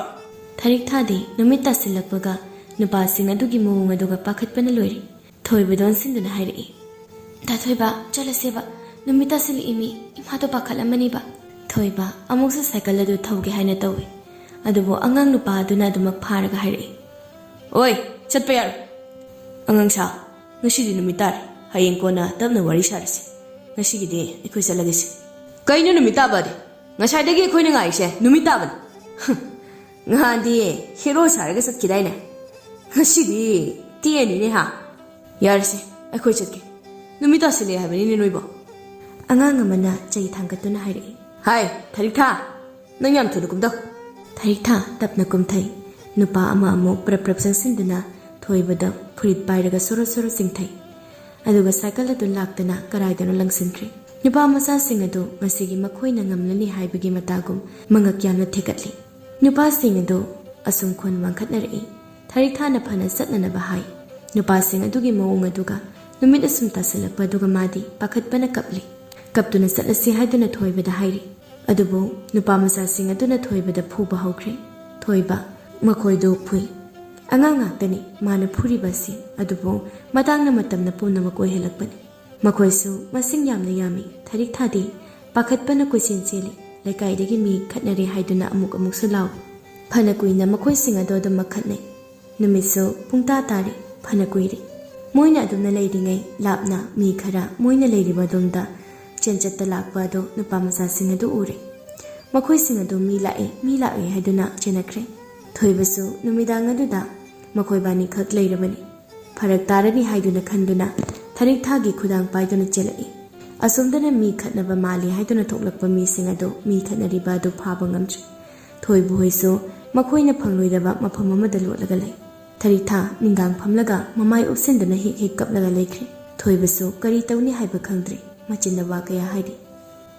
ꯊꯔꯤꯛ ꯊꯥꯗꯤ ꯅꯨꯃꯤꯠ ꯇꯥꯁꯤꯜꯂꯛꯄꯒ ꯅꯨꯄꯥꯁꯤꯡ ꯑꯗꯨꯒꯤ ꯃꯑꯣꯡ ꯑꯗꯨꯒ ꯄꯥꯈꯠꯄꯅ ꯂꯣꯏꯔꯦ꯫ ꯊꯣꯏꯕꯗ ꯑꯣꯟꯁꯤꯟꯗꯨꯅ ꯍꯥꯏꯔꯛꯏ, "ꯗꯥ ꯊꯣꯏꯕ, ꯆꯠꯂꯁꯦꯕ꯫ ꯅꯨꯃꯤꯠ ꯇꯥꯁꯤꯜꯂꯛꯏ ꯃꯤ, ꯏꯃꯥꯗꯣ ꯄꯥꯈꯠꯂꯝꯃꯅꯤꯕ꯫" ꯊꯣꯏꯕ ꯑꯃꯨꯛꯁꯨ ꯁꯥꯏꯀꯜ ꯑꯗꯨ ꯊꯧꯒꯦ ꯍꯥꯏꯅ ꯇꯧꯏ꯫ ꯑꯗꯨꯕꯨ ꯑꯉꯥꯡ ꯅꯨꯄꯥ ꯑꯗꯨꯅ ꯑꯗꯨꯃꯛ ꯐꯥꯔꯒ ꯍꯥꯏꯔꯛꯏ, "ꯑꯣꯏ, ꯆꯠꯄ ꯌꯥꯔꯣꯏ꯫ ꯑꯉꯥꯡ ꯁꯥ, ꯉꯁꯤꯗꯤ ꯅꯨꯃꯤꯠ ꯇꯥꯔꯦ꯫ ꯍꯌꯦꯡ ꯀꯣꯟꯅ ꯇꯞꯅ ꯋꯥꯔꯤ ꯁꯥꯔꯁꯤ꯫ ꯉꯁꯤꯒꯤꯗꯤ ꯑꯩꯈꯣꯏ ꯆꯠꯂꯒꯦꯁꯦ꯫" "ꯀꯩꯅꯣ ꯅꯨꯃꯤꯠ ꯇꯥꯕꯗꯤ? ꯉꯁꯥꯏꯗꯒꯤ ꯑꯩꯈꯣꯏꯅ ꯉꯥꯏꯔꯤꯁꯦ ꯅꯨꯃꯤꯠ ꯇꯥꯕꯅꯤ꯫ ꯉꯍꯥꯟꯗꯤ ꯍꯦꯔꯣ ꯁꯥꯔꯒ ꯆꯠꯈꯤꯗꯥꯏꯅꯦ? ꯉꯁꯤꯗꯤ ꯇꯦꯛꯑꯅꯤꯅꯦ ꯍꯥ?" "ꯌꯥꯔꯦꯁꯦ, ꯑꯩꯈꯣꯏ ꯆꯠꯀꯦ꯫ ꯅꯨꯃꯤꯠ ꯇꯥꯁꯤꯜꯂꯛꯑꯦ ꯍꯥꯏꯕꯅꯤꯅꯦ ꯅꯣꯏꯕꯣ꯫" ꯑꯉꯥꯡ ꯑꯃꯅ ꯆꯩ ꯊꯥꯡꯒꯠꯇꯨꯅ ꯍꯥꯏꯔꯛꯏ, "ꯍꯥꯏ, ꯊꯔꯤꯛꯊꯥ, ꯅꯪ ꯌꯥꯝ ꯊꯨꯅ ꯀꯨꯝꯊꯧ꯫" ꯊꯔꯤꯛꯊꯥ ꯇꯞꯅ ꯀꯨꯝꯊꯩ꯫ ꯅꯨꯄꯥ ꯑꯃ ꯑꯃꯨꯛ ꯄ꯭ꯔꯞ ꯄ꯭ꯔꯞ ꯆꯪꯁꯤꯟꯗꯨꯅ ꯊꯣꯏꯕꯗ ꯐꯨꯔꯤꯠ ꯄꯥꯏꯔꯒ ꯁꯣꯔꯣ ꯁꯣꯔꯣ ꯆꯤꯡꯊꯩ꯫ ꯑꯗꯨꯒ ꯁꯥꯏꯀꯜ ꯑꯗꯨ ꯂꯥꯛꯇꯅ ꯀꯔꯥꯏꯗꯅꯣ ꯂꯪꯁꯤꯟꯈ꯭ꯔꯦ꯫ ꯅꯨꯄꯥ ꯃꯆꯥꯁꯤꯡ ꯑꯗꯨ ꯉꯁꯤꯒꯤ ꯃꯈꯣꯏꯅ ꯉꯝꯂꯅꯤ ꯍꯥꯏꯕꯒꯤ ꯃꯇꯥꯒꯨꯝ ꯃꯉꯛ ꯌꯥꯝꯅ ꯊꯦꯛꯀꯠꯂꯤ꯫ ꯅꯨꯄꯥꯁꯤꯡ ꯑꯗꯨ ꯑꯁꯨꯝ ꯈꯣꯟ ꯋꯥꯡꯈꯠꯅꯔꯛꯏ꯫ ꯊꯔꯤꯛꯊꯥꯅ ꯐꯅ ꯆꯠꯅꯅꯕ ꯍꯥꯏ꯫ ꯅꯨꯄꯥꯁꯤꯡ ꯑꯗꯨꯒꯤ ꯃꯑꯣꯡ ꯑꯗꯨꯒ ꯅꯨꯃꯤꯠ ꯑꯁꯨꯝ ꯇꯥꯁꯤꯜꯂꯛꯄ ꯑꯗꯨꯒ ꯃꯥꯗꯤ ꯄꯥꯈꯠꯄꯅ ꯀꯞꯂꯤ꯫ ꯀꯞꯇꯨꯅ ꯆꯠꯂꯁꯤ ꯍꯥꯏꯗꯨꯅ ꯊꯣꯏꯕꯗ ꯍꯥꯏꯔꯤ꯫ ꯑꯗꯨꯕꯨ ꯅꯨꯄꯥ ꯃꯆꯥꯁꯤꯡ ꯑꯗꯨꯅ ꯊꯣꯏꯕꯗ ꯐꯨꯕ ꯍꯧꯈ꯭ꯔꯦ꯫ ꯊꯣꯏꯕ ꯃꯈꯣꯏꯗꯨ ꯐꯨꯏ꯫ ꯑꯉꯥꯡ ꯉꯥꯛꯇꯅꯤ ꯃꯥꯅ ꯐꯨꯔꯤꯕ ꯑꯁꯤ, ꯑꯗꯨꯕꯨ ꯃꯇꯥꯡꯅ ꯃꯇꯝꯅ ꯄꯨꯝꯅꯃꯛ ꯑꯣꯏꯍꯜꯂꯛꯄꯅꯤ꯫ ꯃꯈꯣꯏꯁꯨ ꯃꯁꯤꯡ ꯌꯥꯝꯅ ꯌꯥꯝꯃꯤ꯫ ꯊꯔꯤꯛꯊꯥꯗꯤ ꯄꯥꯈꯠꯄꯅ ꯀꯣꯏꯆꯦꯟ ꯆꯦꯜꯂꯤ꯫ ꯂꯩꯀꯥꯏꯗꯒꯤ ꯃꯤ ꯈꯠꯅꯔꯦ ꯍꯥꯏꯗꯨꯅ ꯑꯃꯨꯛ ꯑꯃꯨꯛꯁꯨ ꯂꯥꯎꯏ꯫ ꯐꯅ ꯀꯨꯏꯅ ꯃꯈꯣꯏꯁꯤꯡ ꯑꯗꯨ ꯑꯗꯨꯃꯛ ꯈꯠꯅꯩ꯫ ꯅꯨꯃꯤꯠꯁꯨ ꯄꯨꯡꯇꯥ ꯇꯥꯔꯦ꯫ ꯐꯅ ꯀꯨꯏꯔꯦ꯫ ꯃꯣꯏꯅ ꯑꯗꯨꯝꯅ ꯂꯩꯔꯤꯉꯩ ꯂꯥꯞꯅ ꯃꯤ ꯈꯔ ꯃꯣꯏꯅ ꯂꯩꯔꯤꯕ ꯑꯗꯣꯝꯗ ꯆꯦꯟꯆꯠꯇ ꯂꯥꯛꯄ ꯑꯗꯨ ꯅꯨꯄꯥ ꯃꯆꯥꯁꯤꯡ ꯑꯗꯨ ꯎꯔꯦ꯫ ꯃꯈꯣꯏꯁꯤꯡ ꯑꯗꯨ ꯃꯤ ꯂꯥꯛꯑꯦ, ꯃꯤ ꯂꯥꯛꯑꯦ ꯍꯥꯏꯗꯨꯅ ꯆꯦꯟꯅꯈ꯭ꯔꯦ꯫ ꯊꯣꯏꯕꯁꯨ ꯅꯨꯃꯤꯗꯥꯡ ꯑꯗꯨꯗ ꯃꯈꯣꯏ ꯕꯥꯅꯤꯈꯛ ꯂꯩꯔꯕꯅꯤ꯫ ꯐꯔꯛ ꯇꯥꯔꯅꯤ ꯍꯥꯏꯗꯨꯅ ꯈꯟꯗꯨꯅ ꯊꯔꯤꯛꯊꯥꯒꯤ ꯈꯨꯗꯥꯡ ꯄꯥꯏꯗꯨꯅ ꯆꯦꯜꯂꯛꯏ꯫ ꯑꯁꯣꯝꯗꯅ ꯃꯤ ꯈꯠꯅꯕ ꯃꯥꯜꯂꯤ ꯍꯥꯏꯗꯨꯅ ꯊꯣꯛꯂꯛꯄ ꯃꯤꯁꯤꯡ ꯑꯗꯨ ꯃꯤ ꯈꯠꯅꯔꯤꯕ ꯑꯗꯨ ꯐꯥꯕ ꯉꯝꯗ꯭ꯔꯤ꯫ ꯊꯣꯏꯕ ꯍꯣꯏꯁꯨ ꯃꯈꯣꯏꯅ ꯐꯪꯂꯣꯏꯗꯕ ꯃꯐꯝ ꯑꯃꯗ ꯂꯣꯠꯂꯒ ꯂꯩ꯫ ꯊꯔꯤꯛꯊꯥ ꯅꯤꯡꯒꯥꯡ ꯐꯝꯂꯒ ꯃꯃꯥꯏ ꯎꯞꯁꯤꯟꯗꯨꯅ ꯍꯦꯛ ꯍꯦꯛ ꯀꯞꯂꯒ ꯂꯩꯈ꯭ꯔꯦ꯫ ꯊꯣꯏꯕꯁꯨ ꯀꯔꯤ ꯇꯧꯅꯤ ꯍꯥꯏꯕ ꯈꯪꯗ꯭ꯔꯦ꯫ ꯃꯆꯤꯟꯗ ꯋꯥ ꯀꯌꯥ ꯍꯥꯏꯔꯤ꯫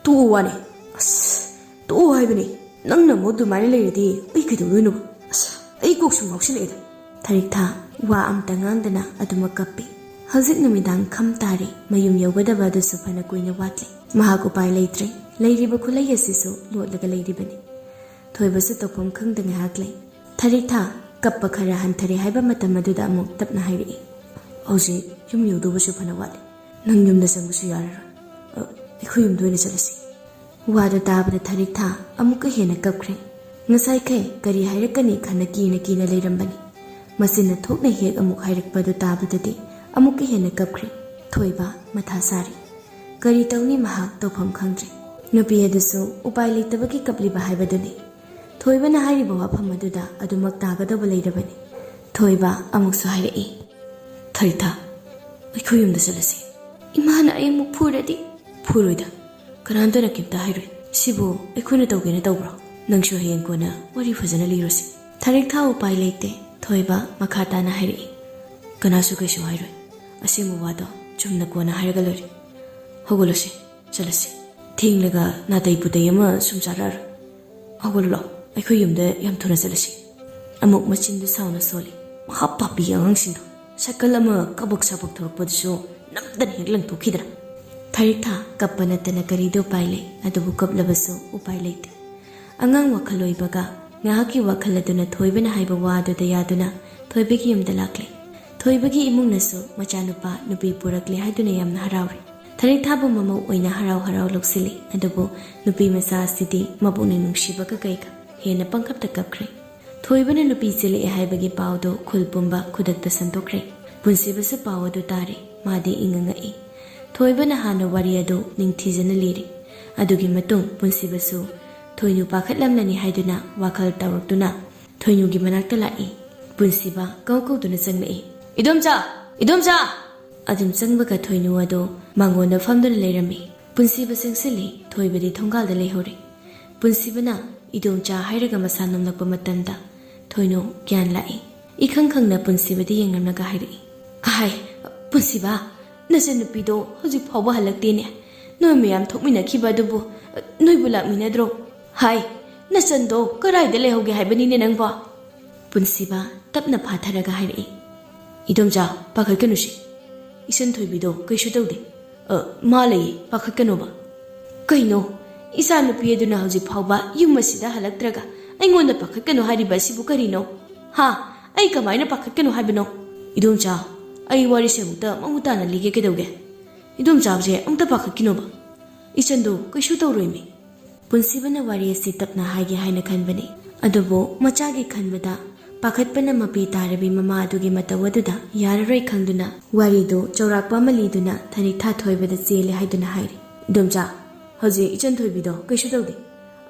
"ꯇꯣꯛꯑꯣ ꯋꯥꯅꯦ꯫ ꯑꯁ, ꯇꯣꯛꯑꯣ ꯍꯥꯏꯕꯅꯦ꯫ ꯅꯪꯅ ꯑꯃꯨꯛ ꯑꯗꯨꯃꯥꯏꯅ ꯂꯩꯔꯗꯤ ꯑꯩ ꯀꯩꯗꯧꯗꯣꯏꯅꯣ? ꯑꯁ, ꯑꯩ ꯀꯣꯛꯁꯨ ꯉꯥꯎꯁꯤꯜꯂꯛꯑꯦꯗ꯫" ꯊꯔꯤꯛꯊꯥ ꯋꯥ ꯑꯝꯇ ꯉꯥꯡꯗꯅ ꯑꯗꯨꯃꯛ ꯀꯞꯄꯤ꯫ ꯍꯧꯖꯤꯛ ꯅꯨꯃꯤꯗꯥꯡ ꯈꯝ ꯇꯥꯔꯦ꯫ ꯃꯌꯨꯝ ꯌꯧꯒꯗꯕ ꯑꯗꯨꯁꯨ ꯐꯅ ꯀꯨꯏꯅ ꯋꯥꯠꯂꯤ꯫ ꯃꯍꯥꯛ ꯎꯄꯥꯏ ꯂꯩꯇ꯭ꯔꯦ꯫ ꯂꯩꯔꯤꯕ ꯈꯨꯂꯩ ꯑꯁꯤꯁꯨ ꯂꯣꯠꯂꯒ ꯂꯩꯔꯤꯕꯅꯤ꯫ ꯊꯣꯏꯕꯁꯨ ꯇꯧꯐꯝ ꯈꯪꯗ ꯉꯥꯏꯍꯥꯛ ꯂꯩ꯫ ꯊꯔꯤꯛꯊꯥ ꯀꯞꯄ ꯈꯔ ꯍꯟꯊꯔꯦ ꯍꯥꯏꯕ ꯃꯇꯝ ꯑꯗꯨꯗ ꯑꯃꯨꯛ ꯇꯞꯅ ꯍꯥꯏꯔꯛꯏ꯫ "ꯍꯧꯖꯤꯛ ꯌꯨꯝ ꯌꯧꯗꯧꯕꯁꯨ ꯐꯅ ꯋꯥꯠꯂꯤ꯫ ꯅꯪ ꯌꯨꯝꯗ ꯆꯪꯕꯁꯨ ꯌꯥꯔꯔꯣꯏ꯫ ꯑ, ꯑꯩꯈꯣꯏ ꯌꯨꯝꯗ ꯑꯣꯏꯅ ꯆꯠꯂꯁꯤ꯫" ꯋꯥꯗꯨ ꯇꯥꯕꯗ ꯊꯔꯤꯛꯊꯥ ꯑꯃꯨꯛꯀ ꯍꯦꯟꯅ ꯀꯞꯈ꯭ꯔꯦ꯫ ꯉꯁꯥꯏꯈꯩ ꯀꯔꯤ ꯍꯥꯏꯔꯛꯀꯅꯤ ꯈꯟꯅ ꯀꯤꯅ ꯀꯤꯅ ꯂꯩꯔꯝꯕꯅꯤ꯫ ꯃꯆꯤꯟꯅ ꯊꯣꯛꯅ ꯍꯦꯛ ꯑꯃꯨꯛ ꯍꯥꯏꯔꯛꯄꯗꯨ ꯇꯥꯕꯗꯗꯤ ꯑꯃꯨꯛꯀ ꯍꯦꯟꯅ ꯀꯞꯈ꯭ꯔꯦ꯫ ꯊꯣꯏꯕ ꯃꯊꯥ ꯁꯥꯔꯤ꯫ ꯀꯔꯤ ꯇꯧꯅꯤ ꯃꯍꯥꯛ ꯇꯧꯐꯝ ꯈꯪꯗ꯭ꯔꯦ꯫ ꯅꯨꯄꯤ ꯑꯗꯨꯁꯨ ꯎꯄꯥꯏ ꯂꯩꯇꯕꯒꯤ ꯀꯞꯂꯤꯕ ꯍꯥꯏꯕꯗꯨꯅꯤ꯫ ꯊꯣꯏꯕꯅ ꯍꯥꯏꯔꯤꯕ ꯋꯥꯐꯝ ꯑꯗꯨꯗ ꯑꯗꯨꯃꯛ ꯇꯥꯒꯗꯕ ꯂꯩꯔꯕꯅꯤ꯫ ꯊꯣꯏꯕ ꯑꯃꯨꯛꯁꯨ ꯍꯥꯏꯔꯛꯏ꯫ "ꯊꯔꯤꯛꯊꯥ, ꯑꯩꯈꯣꯏ ꯌꯨꯝꯗ ꯆꯠꯂꯁꯤ꯫" "ꯏꯃꯥꯅ ꯑꯩ ꯑꯃꯨꯛ ꯐꯨꯔꯗꯤ?" "ꯐꯨꯔꯣꯏꯗ꯫ ꯀꯅꯥꯝꯇꯅ ꯀꯩꯝꯇ ꯍꯥꯏꯔꯣꯏ꯫ ꯁꯤꯕꯨ ꯑꯩꯈꯣꯏꯅ ꯇꯧꯒꯦꯅ ꯇꯧꯕ꯭ꯔꯣ? ꯅꯪꯁꯨ ꯍꯌꯦꯡ ꯀꯣꯟꯅ ꯋꯥꯔꯤ ꯐꯖꯅ ꯂꯤꯔꯣꯁꯤ꯫" ꯊꯔꯤꯛꯊꯥ ꯎꯄꯥꯏ ꯂꯩꯇꯦ꯫ ꯊꯣꯏꯕ ꯃꯈꯥ ꯇꯥꯅ ꯍꯥꯏꯔꯛꯏ꯫ "ꯀꯅꯥꯁꯨ ꯀꯩꯁꯨ ꯍꯥꯏꯔꯣꯏ꯫ ꯑꯁꯦꯡꯕ ꯋꯥꯗꯣ ꯆꯨꯝꯅ ꯀꯣꯟꯅ ꯍꯥꯏꯔꯒ ꯂꯣꯏꯔꯦ꯫ ꯍꯧꯒꯠꯂꯣꯁꯦ, ꯆꯠꯂꯁꯤ꯫ ꯊꯦꯡꯂꯒ ꯅꯥꯇꯩ ꯄꯨꯇꯩ ꯑꯃ ꯁꯨꯝ ꯆꯥꯔꯛꯑꯔꯣꯏ꯫ ꯍꯧꯒꯠꯂꯣ ꯂꯥꯎ꯫" ꯑꯩꯈꯣꯏ ꯌꯨꯝꯗ ꯌꯥꯝ ꯊꯨꯅ ꯆꯠꯂꯁꯤ꯫ ꯑꯃꯨꯛ ꯃꯆꯤꯟꯗꯨ ꯁꯥꯎꯅ ꯁꯣꯜꯂꯤ꯫ ꯃꯍꯥ ꯄꯥꯄꯤꯒꯤ ꯑꯉꯥꯡꯁꯤꯡꯗꯣ꯫ ꯁꯥꯏꯀꯜ ꯑꯃ ꯀꯕꯛ ꯁꯥꯕꯛ ꯊꯧꯔꯛꯄꯗꯨꯁꯨ ꯅꯝꯗꯅ ꯍꯦꯛ ꯂꯪꯊꯣꯛꯈꯤꯗꯅ꯫ ꯊꯔꯤꯛꯊꯥ ꯀꯞꯄ ꯅꯠꯇꯅ ꯀꯔꯤꯗꯤ ꯎꯄꯥꯏ ꯂꯩ? ꯑꯗꯨꯕꯨ ꯀꯞꯂꯕꯁꯨ ꯎꯄꯥꯏ ꯂꯩꯇꯦ꯫ ꯑꯉꯥꯡ ꯋꯥꯈꯜ ꯑꯣꯏꯕꯒ ꯉꯥꯏꯍꯥꯛꯀꯤ ꯋꯥꯈꯜ ꯑꯗꯨꯅ ꯊꯣꯏꯕꯅ ꯍꯥꯏꯕ ꯋꯥ ꯑꯗꯨꯗ ꯌꯥꯗꯨꯅ ꯊꯣꯏꯕꯒꯤ ꯌꯨꯝꯗ ꯂꯥꯛꯂꯦ꯫ ꯊꯣꯏꯕꯒꯤ ꯏꯃꯨꯡꯅꯁꯨ ꯃꯆꯥꯅꯨꯄꯥ ꯅꯨꯄꯤ ꯄꯨꯔꯛꯂꯦ ꯍꯥꯏꯗꯨꯅ ꯌꯥꯝꯅ ꯍꯔꯥꯎꯔꯤ꯫ ꯊꯔꯤꯛꯊꯥꯕꯨ ꯃꯃꯧ ꯑꯣꯏꯅ ꯍꯔꯥꯎ ꯍꯔꯥꯎ ꯂꯧꯁꯤꯜꯂꯤ꯫ ꯑꯗꯨꯕꯨ ꯅꯨꯄꯤ ꯃꯆꯥ ꯑꯁꯤꯗꯤ ꯃꯄꯨꯛꯅꯤꯡ ꯅꯨꯡꯁꯤꯕꯒ ꯀꯩꯒ ꯍꯦꯟꯅ ꯄꯪꯀꯞꯇ ꯀꯞꯈ꯭ꯔꯦ꯫ ꯊꯣꯏꯕꯅ ꯅꯨꯄꯤ ꯆꯦꯜꯂꯛꯑꯦ ꯍꯥꯏꯕꯒꯤ ꯄꯥꯎꯗꯨ ꯈꯨꯜ ꯄꯨꯝꯕ ꯈꯨꯗꯛꯇ ꯁꯟꯗꯣꯛꯈ꯭ꯔꯦ꯫ ꯄꯨꯟꯁꯤꯕꯁꯨ ꯄꯥꯎ ꯑꯗꯨ ꯇꯥꯔꯦ꯫ ꯃꯥꯗꯤ ꯏꯪꯉ ꯉꯛꯏ꯫ ꯊꯣꯏꯕꯅ ꯍꯥꯟꯅ ꯋꯥꯔꯤ ꯑꯗꯨ ꯅꯤꯡꯊꯤꯖꯅ ꯂꯤꯔꯦ꯫ ꯑꯗꯨꯒꯤ ꯃꯇꯨꯡ ꯄꯨꯟꯁꯤꯕꯁꯨ ꯊꯣꯏꯅꯨ ꯄꯥꯈꯠꯂꯝꯂꯅꯤ ꯍꯥꯏꯗꯨꯅ ꯋꯥꯈꯜ ꯇꯧꯔꯛꯇꯨꯅ ꯊꯣꯏꯅꯨꯒꯤ ꯃꯅꯥꯛꯇ ꯂꯥꯛꯏ꯫ ꯄꯨꯟꯁꯤꯕ ꯀꯧ ꯀꯧꯗꯨꯅ ꯆꯪꯂꯛꯏ꯫ "ꯏꯗꯣꯝꯆꯥ! ꯏꯗꯣꯝꯆꯥ!" ꯑꯗꯨꯝ ꯆꯪꯕꯒ ꯊꯣꯏꯅꯨ ꯑꯗꯣ ꯃꯉꯣꯟꯗ ꯐꯝꯗꯨꯅ ꯂꯩꯔꯝꯃꯤ꯫ ꯄꯨꯟꯁꯤꯕ ꯆꯪꯁꯤꯜꯂꯤ꯫ ꯊꯣꯏꯕꯗꯤ ꯊꯣꯡꯒꯥꯜꯗ ꯂꯩꯍꯧꯔꯤ꯫ ꯄꯨꯟꯁꯤꯕꯅ "ꯏꯗꯣꯝꯆꯥ" ꯍꯥꯏꯔꯒ ꯃꯁꯥ ꯅꯣꯝꯂꯛꯄ ꯃꯇꯝꯗ ꯊꯣꯏꯅꯨ ꯒ꯭ꯌꯥꯟ ꯂꯥꯛꯏ꯫ ꯏꯈꯪ ꯈꯪꯅ ꯄꯨꯟꯁꯤꯕꯗ ꯌꯦꯡꯂꯝꯂꯒ ꯍꯥꯏꯔꯛꯏ, "ꯑꯍꯥꯏ, ꯄꯨꯟꯁꯤꯕ, ꯅꯆꯟꯅꯨꯄꯤꯗꯣ ꯍꯧꯖꯤꯛ ꯐꯥꯎꯕ ꯍꯜꯂꯛꯇꯦꯅꯦ꯫ ꯅꯣꯏ ꯃꯌꯥꯝ ꯊꯣꯛꯃꯤꯟꯅꯈꯤꯕ ꯑꯗꯨꯕꯨ ꯅꯣꯏꯕꯨ ꯂꯥꯛꯃꯤꯟꯅꯗ꯭ꯔꯣ? ꯍꯥꯏ, ꯅꯆꯟꯗꯣ ꯀꯗꯥꯏꯗ ꯂꯩꯍꯧꯒꯦ ꯍꯥꯏꯕꯅꯤꯅꯦ ꯅꯪꯕꯣ?" ꯄꯨꯟꯁꯤꯕ ꯇꯞꯅ ꯐꯥꯊꯔꯒ ꯍꯥꯏꯔꯛꯏ, "ꯏꯗꯣꯝꯆꯥ, ꯄꯥꯈꯠꯀꯅꯨꯁꯤ꯫ ꯏꯆꯟ ꯊꯣꯏꯕꯤꯗꯣ ꯀꯩꯁꯨ ꯇꯧꯗꯦ꯫ ꯑ, ꯃꯥ ꯂꯩꯌꯦ, ꯄꯥꯈꯠꯀꯅꯣꯕ꯫" "ꯀꯩꯅꯣ? ꯏꯆꯥ ꯅꯨꯄꯤ ꯑꯗꯨꯅ ꯍꯧꯖꯤꯛ ꯐꯥꯎꯕ ꯌꯨꯝ ꯑꯁꯤꯗ ꯍꯜꯂꯛꯇ꯭ꯔꯒ ꯑꯩꯉꯣꯟꯗ ꯄꯥꯈꯠꯀꯅꯨ ꯍꯥꯏꯔꯤꯕ ꯑꯁꯤꯕꯨ ꯀꯔꯤꯅꯣ? ꯍꯥ? ꯑꯩ ꯀꯃꯥꯏꯅ ꯄꯥꯈꯠꯀꯅꯨ ꯍꯥꯏꯕꯅꯣ?" "ꯏꯗꯣꯝꯆꯥ, ꯑꯩ ꯋꯥꯔꯤꯁꯦ ꯑꯃꯨꯛꯇ ꯃꯃꯨꯠ ꯇꯥꯅ ꯂꯤꯒꯦ ꯀꯩꯗꯧꯒꯦ? ꯏꯗꯣꯝꯆꯥꯁꯦ ꯑꯃꯨꯛꯇ ꯄꯥꯈꯠꯈꯤꯅꯣꯕ꯫ ꯏꯆꯟꯗꯣ ꯀꯩꯁꯨ ꯇꯧꯔꯣꯏꯃꯤ꯫" ꯄꯨꯟꯁꯤꯕꯅ ꯋꯥꯔꯤ ꯑꯁꯤ ꯇꯞꯅ ꯍꯥꯏꯒꯦ ꯍꯥꯏꯅ ꯈꯟꯕꯅꯤ꯫ ꯑꯗꯨꯕꯨ ꯃꯆꯥꯒꯤ ꯈꯟꯕꯗ ꯄꯥꯈꯠꯄꯅ ꯃꯄꯤ ꯇꯥꯔꯕꯤ ꯃꯃꯥ ꯑꯗꯨꯒꯤ ꯃꯇꯧ ꯑꯗꯨꯗ ꯌꯥꯔꯔꯣꯏ ꯈꯪꯗꯨꯅ ꯋꯥꯔꯤꯗꯨ ꯆꯥꯎꯔꯥꯛꯄ ꯑꯃ ꯂꯤꯗꯨꯅ ꯊꯔꯤꯛꯊꯥ ꯊꯣꯏꯕꯗ ꯆꯦꯜꯂꯦ ꯍꯥꯏꯗꯨꯅ ꯍꯥꯏꯔꯤ, "ꯏꯗꯣꯝꯆꯥ, ꯍꯧꯖꯤꯛ ꯏꯆꯟ ꯊꯣꯏꯕꯤꯗꯣ ꯀꯩꯁꯨ ꯇꯧꯗꯦ꯫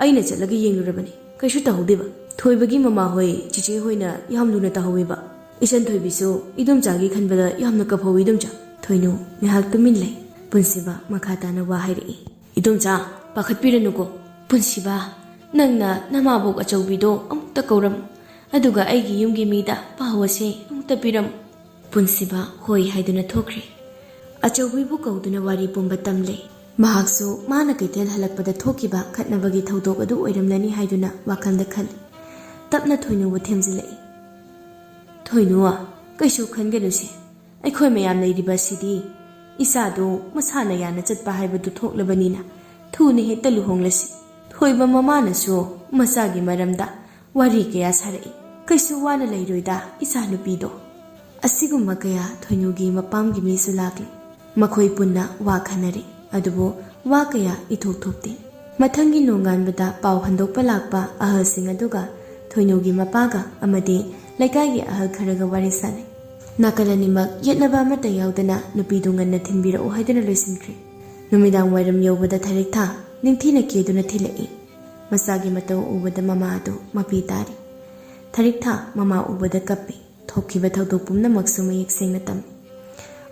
ꯑꯩꯅ ꯆꯠꯂꯒ ꯌꯦꯡꯂꯨꯔꯕꯅꯤ, ꯀꯩꯁꯨ ꯇꯧꯍꯧꯗꯦꯕ꯫ ꯊꯣꯏꯕꯒꯤ ꯃꯃꯥ ꯍꯣꯏ, ꯆꯤꯆꯦ ꯍꯣꯏꯅ ꯌꯥꯝ ꯂꯨꯅ ꯇꯧꯍꯧꯋꯦꯕ꯫ ꯏꯆꯟ ꯊꯣꯏꯕꯤꯁꯨ ꯏꯗꯣꯝꯆꯥꯒꯤ ꯈꯟꯕꯗ ꯌꯥꯝꯅ ꯀꯞꯍꯧꯋꯤ ꯏꯗꯣꯝꯆꯥ꯫" ꯊꯣꯏꯅꯨ ꯉꯥꯏꯍꯥꯛ ꯇꯨꯃꯤꯟ ꯂꯩ꯫ ꯄꯨꯟꯁꯤꯕ ꯃꯈꯥ ꯇꯥꯅ ꯋꯥ ꯍꯥꯏꯔꯛꯏ, "ꯏꯗꯣꯝꯆꯥ, ꯄꯥꯈꯠꯄꯤꯔꯅꯨꯀꯣ꯫ ꯄꯨꯟꯁꯤꯕ, ꯅꯪꯅ ꯅꯃꯥꯕꯣꯛ ꯑꯆꯧꯕꯤꯗꯣ ꯑꯃꯨꯛꯇ ꯀꯧꯔꯝꯃꯨ꯫ ꯑꯗꯨꯒ ꯑꯩꯒꯤ ꯌꯨꯝꯒꯤ ꯃꯤꯗ ꯄꯥꯎ ꯑꯁꯦ ꯑꯃꯨꯛꯇ ꯄꯤꯔꯝꯃꯨ꯫" ꯄꯨꯟꯁꯤꯕ ꯍꯣꯏ ꯍꯥꯏꯗꯨꯅ ꯊꯣꯛꯈ꯭ꯔꯦ꯫ ꯑꯆꯧꯕꯤꯕꯨ ꯀꯧꯗꯨꯅ ꯋꯥꯔꯤ ꯄꯨꯝꯕ ꯇꯝꯂꯦ꯫ ꯃꯍꯥꯛꯁꯨ ꯃꯥꯅ ꯀꯩꯊꯦꯜ ꯍꯜꯂꯛꯄꯗ ꯊꯣꯛꯈꯤꯕ ꯈꯠꯅꯕꯒꯤ ꯊꯧꯗꯣꯛ ꯑꯗꯨ ꯑꯣꯏꯔꯝꯂꯅꯤ ꯍꯥꯏꯗꯨꯅ ꯋꯥꯈꯜꯗ ꯈꯜꯂꯤ꯫ ꯇꯞꯅ ꯊꯣꯏꯅꯨꯕꯨ ꯊꯦꯝꯖꯤꯜꯂꯛꯏ꯫ "ꯊꯣꯏꯅꯨ, ꯀꯩꯁꯨ ꯈꯟꯒꯅꯨꯁꯦ꯫ ꯑꯩꯈꯣꯏ ꯃꯌꯥꯝ ꯂꯩꯔꯤꯕ ꯑꯁꯤꯗꯤ ꯏꯆꯥꯗꯨ ꯃꯁꯥꯅ ꯌꯥꯅ ꯆꯠꯄ ꯍꯥꯏꯕꯗꯨ ꯊꯣꯛꯂꯕꯅꯤꯅ ꯊꯨꯅ ꯍꯦꯛꯇ ꯂꯨꯍꯣꯡꯂꯁꯤ꯫ ꯊꯣꯏꯕ ꯃꯃꯥꯅꯁꯨ ꯃꯆꯥꯒꯤ ꯃꯔꯝꯗ ꯋꯥꯔꯤ ꯀꯌꯥ ꯁꯥꯔꯛꯏ꯫ ꯀꯩꯁꯨ ꯋꯥꯅ ꯂꯩꯔꯣꯏꯗ ꯏꯆꯥꯅꯨꯄꯤꯗꯣ"꯫ ꯑꯁꯤꯒꯨꯝꯕ ꯀꯌꯥ ꯊꯣꯏꯅꯨꯒꯤ ꯃꯄꯥꯝꯒꯤ ꯃꯤꯁꯨ ꯂꯥꯛꯂꯤ꯫ ꯃꯈꯣꯏ ꯄꯨꯟꯅ ꯋꯥ ꯈꯟꯅꯔꯤ꯫ ꯑꯗꯨꯕꯨ ꯋꯥ ꯀꯌꯥ ꯏꯊꯣꯛ ꯊꯣꯛꯇꯦ꯫ ꯃꯊꯪꯒꯤ ꯅꯣꯡꯉꯥꯟꯕꯗ ꯄꯥꯎ ꯍꯟꯗꯣꯛꯄ ꯂꯥꯛꯄ ꯑꯍꯜꯁꯤꯡ ꯑꯗꯨꯒ ꯊꯣꯏꯅꯨꯒꯤ ꯃꯄꯥꯒ ꯑꯃꯗꯤ ꯂꯩꯀꯥꯏꯒꯤ ꯑꯍꯜ ꯈꯔꯒ ꯋꯥꯔꯤ ꯁꯥꯟꯅꯩ꯫ ꯅꯥꯀꯜ ꯑꯅꯤꯃꯛ ꯌꯦꯠꯅꯕ ꯑꯃꯠꯇ ꯌꯥꯎꯗꯅ ꯅꯨꯄꯤꯗꯨ ꯉꯟꯅ ꯊꯤꯟꯕꯤꯔꯛꯎ ꯍꯥꯏꯗꯨꯅ ꯂꯣꯏꯁꯤꯟꯈ꯭ꯔꯦ꯫ ꯅꯨꯃꯤꯗꯥꯡ ꯋꯥꯏꯔꯝ ꯌꯧꯕꯗ ꯊꯔꯤꯛꯊꯥ ꯅꯤꯡꯊꯤꯅ ꯀꯦꯗꯨꯅ ꯊꯤꯜꯂꯛꯏ꯫ ꯃꯆꯥꯒꯤ ꯃꯇꯧ ꯎꯕꯗ ꯃꯃꯥ ꯑꯗꯨ ꯃꯄꯤ ꯇꯥꯔꯤ꯫ ꯊꯔꯤꯛꯊꯥ ꯃꯃꯥ ꯎꯕꯗ ꯀꯞꯄꯤ꯫ ꯊꯣꯛꯈꯤꯕ ꯊꯧꯗꯣꯛ ꯄꯨꯝꯅꯃꯛꯁꯨ ꯃꯌꯦꯛ ꯁꯦꯡꯅ ꯇꯝꯃꯤ꯫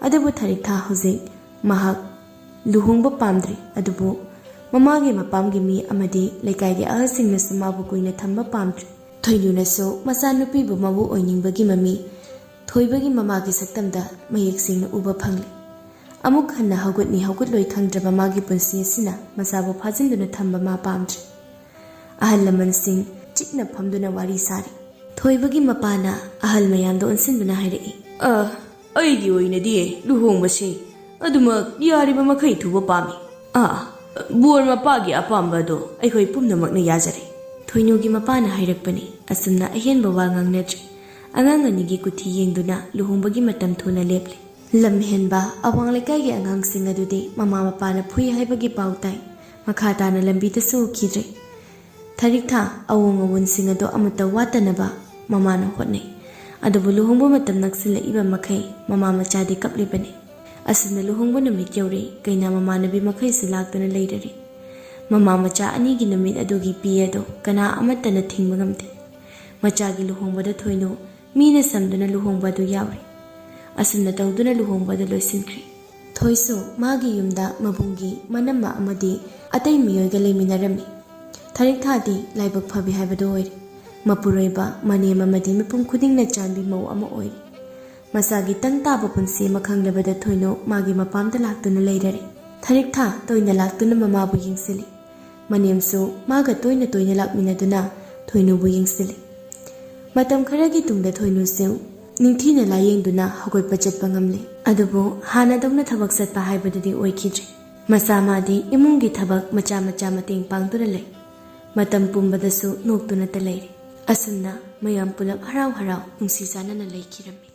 ꯑꯗꯨꯕꯨ ꯊꯔꯤꯛꯊꯥ ꯍꯧꯖꯤꯛ ꯃꯍꯥꯛ ꯂꯨꯍꯣꯡꯕ ꯄꯥꯝꯗ꯭ꯔꯤ꯫ ꯑꯗꯨꯕꯨ ꯃꯃꯥꯒꯤ ꯃꯄꯥꯝꯒꯤ ꯃꯤ ꯑꯃꯗꯤ ꯂꯩꯀꯥꯏꯒꯤ ꯑꯍꯜꯁꯤꯡꯅꯁꯨ ꯃꯥꯕꯨ ꯀꯨꯏꯅ ꯊꯝꯕ ꯄꯥꯝꯗ꯭ꯔꯤ꯫ ꯊꯣꯏꯅꯨꯅꯁꯨ ꯃꯆꯥꯅꯨꯄꯤꯕꯨ ꯃꯕꯨ ꯑꯣꯏꯅꯤꯡꯕꯒꯤ ꯃꯃꯤ ꯊꯣꯏꯕꯒꯤ ꯃꯃꯥꯒꯤ ꯁꯛꯇꯝꯗ ꯃꯌꯦꯛ ꯁꯦꯡꯅ ꯎꯕ ꯐꯪꯂꯤ꯫ ꯑꯃꯨꯛ ꯍꯟꯅ ꯍꯧꯒꯠꯅꯤ ꯍꯧꯒꯠꯂꯣꯏ ꯈꯪꯗ꯭ꯔꯕ ꯃꯥꯒꯤ ꯄꯨꯟꯁꯤ ꯑꯁꯤꯅ ꯃꯆꯥꯕꯨ ꯐꯥꯖꯤꯟꯗꯨꯅ ꯊꯝꯕ ꯃꯥ ꯄꯥꯝꯗ꯭ꯔꯤ꯫ ꯑꯍꯜ ꯂꯃꯟꯁꯤꯡ ꯆꯤꯛꯅ ꯐꯝꯗꯨꯅ ꯋꯥꯔꯤ ꯁꯥꯔꯤ꯫ ꯊꯣꯏꯕꯒꯤ ꯃꯄꯥꯅ ꯑꯍꯜ ꯃꯌꯥꯝꯗ ꯑꯣꯟꯁꯤꯟꯗꯨꯅ ꯍꯥꯏꯔꯛꯏ꯫ "ꯑ, ꯑꯩꯒꯤ ꯑꯣꯏꯅꯗꯤ ꯂꯨꯍꯣꯡꯕꯁꯤ ꯑꯗꯨꯃꯛ ꯌꯥꯔꯤꯕ ꯃꯈꯩ ꯊꯨꯕ ꯄꯥꯝꯃꯤ꯫ ꯑꯥ, ꯕꯣꯔ ꯃꯄꯥꯒꯤ ꯑꯄꯥꯝꯕ ꯑꯗꯣ ꯑꯩꯈꯣꯏ ꯄꯨꯝꯅꯃꯛꯅ ꯌꯥꯖꯔꯦ"꯫ ꯊꯣꯏꯅꯨꯒꯤ ꯃꯄꯥꯅ ꯍꯥꯏꯔꯛꯄꯅꯤ꯫ ꯑꯁꯨꯝꯅ ꯑꯍꯦꯟꯕ ꯋꯥ ꯉꯥꯡꯅꯗ꯭ꯔꯤ꯫ ꯑꯉꯥꯡ ꯑꯅꯤꯒꯤ ꯀꯨꯊꯤ ꯌꯦꯡꯗꯨꯅ ꯂꯨꯍꯣꯡꯕꯒꯤ ꯃꯇꯝ ꯊꯨꯅ ꯂꯦꯞꯂꯦ꯫ ꯂꯝ ꯍꯦꯟꯕ ꯑꯋꯥꯡ ꯂꯩꯀꯥꯏꯒꯤ ꯑꯉꯥꯡꯁꯤꯡ ꯑꯗꯨꯗꯤ ꯃꯃꯥ ꯃꯄꯥꯅ ꯐꯨꯏ ꯍꯥꯏꯕꯒꯤ ꯄꯥꯎ ꯇꯥꯏ꯫ ꯃꯈꯥ ꯇꯥꯅ ꯂꯝꯕꯤꯗꯁꯨ ꯎꯈꯤꯗ꯭ꯔꯦ꯫ ꯊꯔꯤꯛꯊꯥ ꯑꯋꯣꯡ ꯑꯋꯣꯟꯁꯤꯡ ꯑꯗꯨ ꯑꯃꯠꯇ ꯋꯥꯠꯇꯅꯕ ꯃꯃꯥꯅ ꯍꯣꯠꯅꯩ꯫ ꯑꯗꯨꯕꯨ ꯂꯨꯍꯣꯡꯕ ꯃꯇꯝ ꯅꯛꯁꯤꯜꯂꯛꯏꯕ ꯃꯈꯩ ꯃꯃꯥ ꯃꯆꯥꯗꯤ ꯀꯞꯂꯤꯕꯅꯤ꯫ ꯑꯁꯨꯝꯅ ꯂꯨꯍꯣꯡꯕ ꯅꯨꯃꯤꯠ ꯌꯧꯔꯦ꯫ ꯀꯩꯅꯥ ꯃꯃꯥꯟꯅꯕꯤ ꯃꯈꯩꯁꯨ ꯂꯥꯛꯇꯨꯅ ꯂꯩꯔꯔꯤ꯫ ꯃꯃꯥ ꯃꯆꯥ ꯑꯅꯤꯒꯤ ꯅꯨꯃꯤꯠ ꯑꯗꯨꯒꯤ ꯄꯤ ꯑꯗꯨ ꯀꯅꯥ ꯑꯃꯠꯇꯅ ꯊꯤꯡꯕ ꯉꯝꯗꯦ꯫ ꯃꯆꯥꯒꯤ ꯂꯨꯍꯣꯡꯕꯗ ꯊꯣꯏꯅꯨ ꯃꯤꯅ ꯁꯝꯗꯨꯅ ꯂꯨꯍꯣꯡꯕ ꯑꯗꯨ ꯌꯥꯎꯔꯤ꯫ ꯑꯁꯨꯝꯅ ꯇꯧꯗꯨꯅ ꯂꯨꯍꯣꯡꯕ ꯑꯗꯨ ꯂꯣꯏꯁꯤꯟꯈ꯭ꯔꯤ꯫ ꯊꯣꯏꯁꯨ ꯃꯥꯒꯤ ꯌꯨꯝꯗ ꯃꯕꯨꯡꯒꯤ ꯃꯅꯝꯃ ꯑꯃꯗꯤ ꯑꯇꯩ ꯃꯤꯑꯣꯏꯒ ꯂꯩꯃꯤꯟꯅꯔꯝꯃꯤ꯫ ꯊꯔꯤꯛꯊꯥꯗꯤ ꯂꯥꯏꯕꯛ ꯐꯕꯤ ꯍꯥꯏꯕꯗꯨ ꯑꯣꯏꯔꯦ꯫ ꯃꯄꯨꯔꯣꯏꯕ, ꯃꯅꯦꯝ ꯑꯃꯗꯤ ꯃꯤꯄꯨꯝ ꯈꯨꯗꯤꯡꯅ ꯆꯥꯟꯕꯤ ꯃꯧ ꯑꯃ ꯑꯣꯏꯔꯦ꯫ ꯃꯆꯥꯒꯤ ꯇꯪ ꯇꯥꯕ ꯄꯨꯟꯁꯤ ꯑꯃ ꯈꯪꯂꯕꯗ ꯊꯣꯏꯅꯨ ꯃꯥꯒꯤ ꯃꯄꯥꯝꯗ ꯂꯥꯛꯇꯨꯅ ꯂꯩꯔꯔꯦ꯫ ꯊꯔꯤꯛꯊꯥ ꯇꯣꯏꯅ ꯂꯥꯛꯇꯨꯅ ꯃꯃꯥꯕꯨ ꯌꯦꯡꯁꯤꯜꯂꯤ꯫ ꯃꯅꯦꯝꯁꯨ ꯃꯥꯒ ꯇꯣꯏꯅ ꯇꯣꯏꯅ ꯂꯥꯛꯃꯤꯟꯅꯗꯨꯅ ꯊꯣꯏꯅꯨꯕꯨ ꯌꯦꯡꯁꯤꯜꯂꯤ꯫ ꯃꯇꯝ ꯈꯔꯒꯤ ꯇꯨꯡꯗ ꯊꯣꯏꯅꯨꯁꯨ ꯅꯤꯡꯊꯤꯅ ꯂꯥꯌꯦꯡꯗꯨꯅ ꯍꯧꯒꯠꯄ ꯆꯠꯄ ꯉꯝꯂꯦ꯫ ꯑꯗꯨꯕꯨ ꯍꯥꯟꯅꯗꯧꯅ ꯊꯕꯛ ꯆꯠꯄ ꯍꯥꯏꯕꯗꯨꯗꯤ ꯑꯣꯏꯈꯤꯗ꯭ꯔꯦ꯫ ꯃꯆꯥ ꯃꯥꯗꯤ ꯏꯃꯨꯡꯒꯤ ꯊꯕꯛ ꯃꯆꯥ ꯃꯆꯥ ꯃꯇꯦꯡ ꯄꯥꯡꯗꯨꯅ ꯂꯩ꯫ ꯃꯇꯝ ꯄꯨꯝꯕꯗꯁꯨ ꯅꯣꯛꯇꯨꯅꯇ ꯂꯩꯔꯦ꯫ ꯑꯁꯨꯝꯅ ꯃꯌꯥꯝ ꯄꯨꯂꯞ ꯍꯔꯥꯎ ꯍꯔꯥꯎ ꯅꯨꯡꯁꯤ ꯆꯥꯟꯅꯅ ꯂꯩꯈꯤꯔꯝꯃꯤ꯫